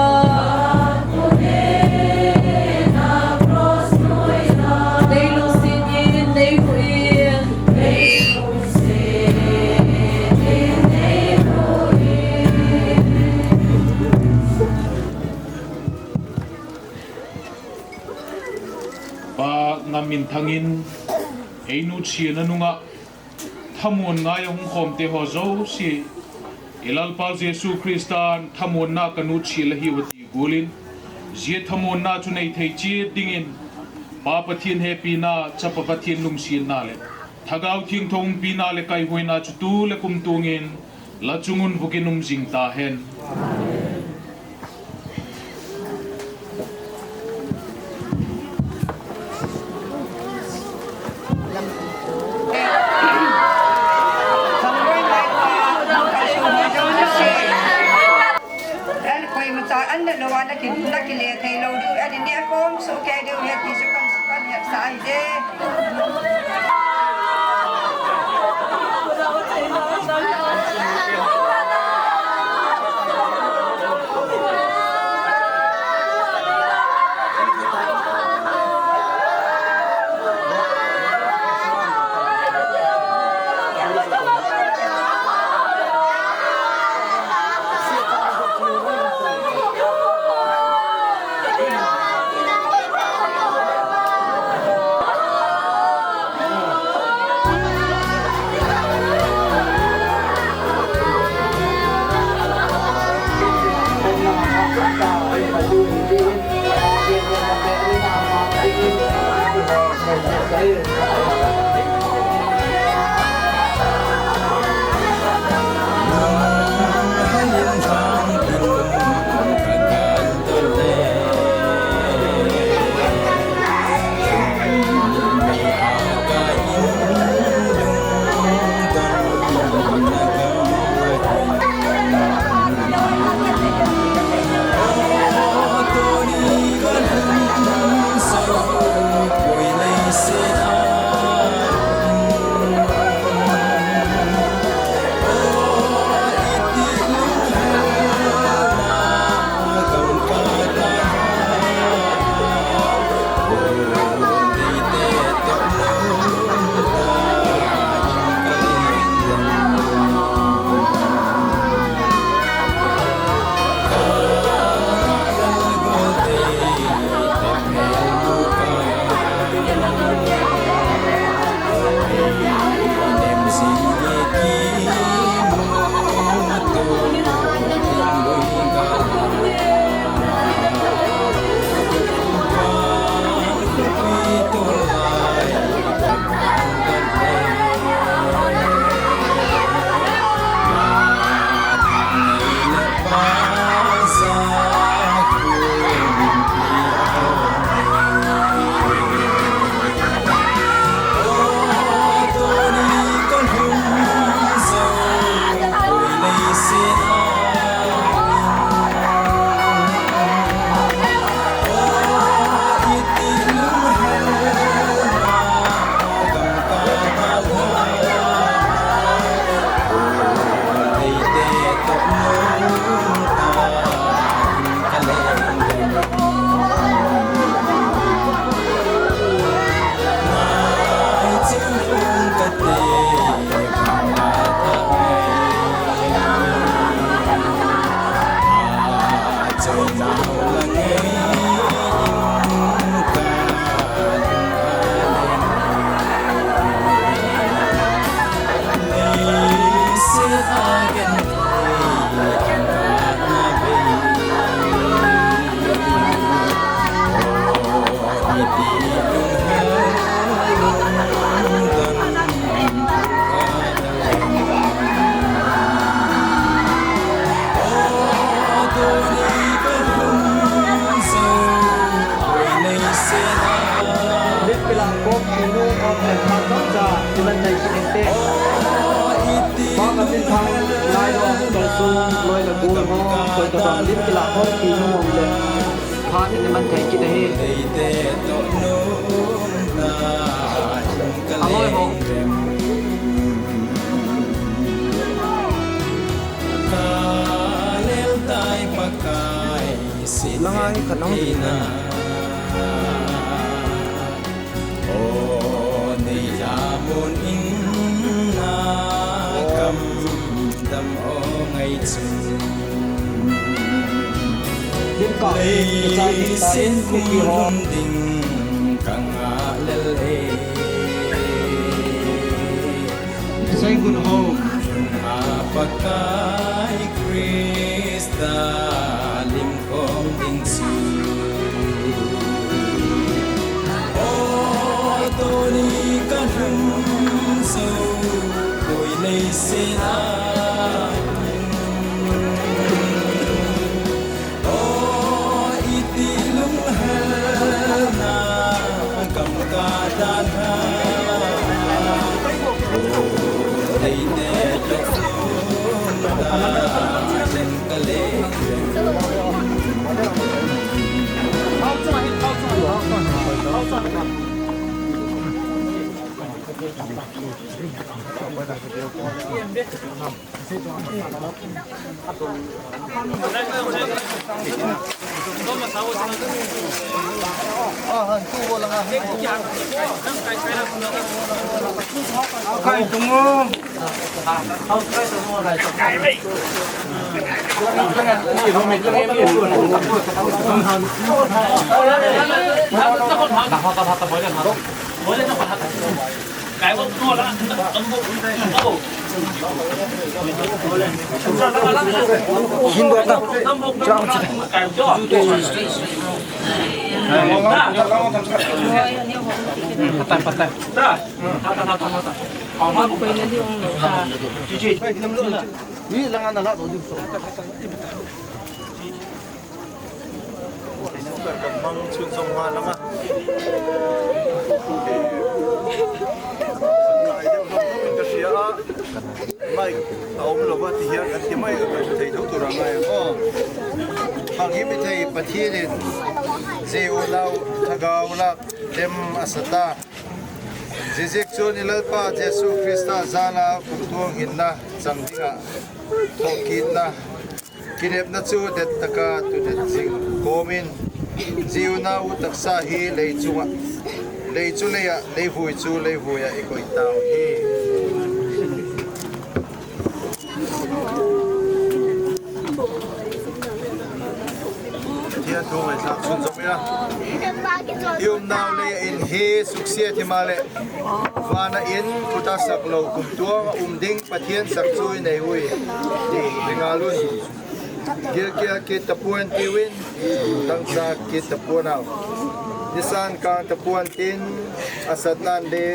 Pa Ngamminthang in einu chena nunga thamuan ngai a hung khom te ho jouse, i Lalpa Jesu Christa in thamuanna ka nutchil ahi uve ti gulin, zia thamuanna chu nei thei chiat dingin, Pa Pathian hepina, Chapa Pathian lungsetna le Thagau Thiangtho umpina le kaihuina chu tu le kum tungin la chungun vukin um jing ta hen. Koima cha an na lo a na ki, na kile thei lo diu, ani ne kom so ke diu, he ti chu kam su kan he sa ai je. Kom kinu kom le pha kom cha, tulan dai kine te. Ba ka min thang, lai lo, ka su, loi la gu ho, koi ka bang lim kila kom kinu ho le. Pha ni man thai kine he. Aloi ho. Langa hi khat nang ding na. O nei la mun in na kam dam o ngai chu. Lim ka, lei sin kum lum ding ka nga lel e. Sai gun ho. A Pakai Krista lim khom ding chu. O tuni ka lhum chu koi lei sela. Ni langa na la do di so. Kan hmang chun zong nga langa. Ngai deuh hlawm hlawm in ka hria a. Mic a awm lo va ti hian kan ti mai a, kan hmu thei tho tur a ngai ang aw. Hang hi mi thei Pathian in zia unau thagau lak dem a sa ta. Ziaziak chuan i Lalpa Jesu Krista zala kumtuang hinna chang dingah thawhkitna, kinepna chu det taka tudet zing kawmin, zia unau taksa hi lei chunga, lei chu leiah, leivui chu leivuiah i koih tau hi. Pathian thu ngaihsak chhun zawm ila. I umnau lei in hi suksiat hi mah leh, vana in khuta sak lo kumtuang a um ding Pathian sak chu i nei ui ti i ngal un. Gilkial kit tapuan ti uin, tangcha kit tapuan au. Nisan kang tapuan tin, a satnan le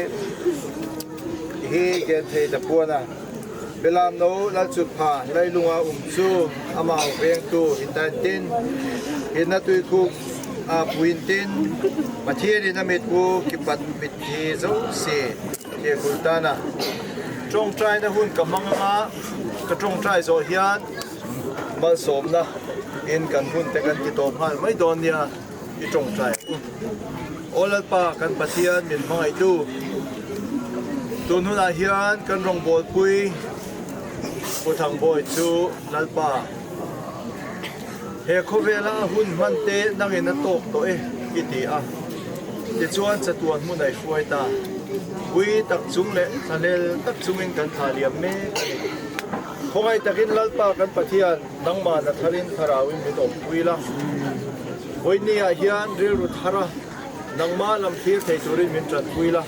hi gen thei tapuan a. Belamno Lalchutpha lailunga um chu amau vengtu hitan tin, hinna tuikhuk a puin tin, Pathian in a mit u kipat mit hi zosia hi a khul tan a. Ṭawngṭaina hun ka hmang anga, ka ṭawngṭai zawh hian malsawmna in kan hun te kan ti tawp nghal mai dawn nia. I ṭawngṭai. Aw Lalpa kan Pathian min hmangaihtu, tun hunah hian kan rawngbawlpui Pu Thangbawi chu Lalpa, he khawvela hun hman te nangin a tawk tawh e i ti a, tichuan chatuan hmun a i hruai ta. Ui tak chung leh thlalel tak chungin kan thaliam mek a ni. Khawngaih takin Lalpa kan Pathian, nangma na tharin tharauin min awmpui la. Vawiinah hian rilru thara nangma lam thlir thei turin min ṭanpui la.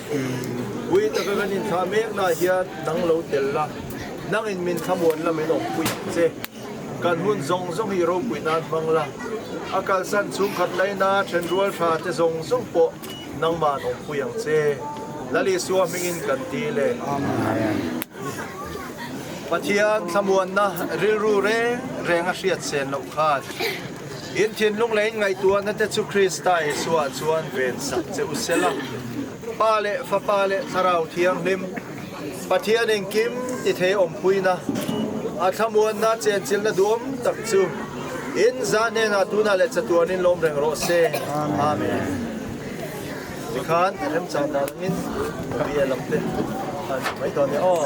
Ui taka kan inthlah mekna hian nang lo tel la. Nangin min thlamuan la min awmpui che. Kan hun zawng zawng hi ropui nan hmang la. A kalsan chhungkhat laina ṭhenrual ṭha te zawng zawng pawh nangman awmpui ang che. Lal Isua hmingin kan ti le. Amen. Pathian thlamuanna rilru reng reng a hriat sen loh khan In thinlung le in ngaihtuahna te chu Krista Jesu a chuan vensak che u sela. Pa le Fapa le Thlarau Thianghlim, Pathian engkim ti thei awmpuina, a thlamuanna chenchilna duhawm tak chu in zan hnena tuna le chatuan in lawm reng rawh se. Amen. Tikhan a remchan dan in, bia lam te an mai dawn e aw.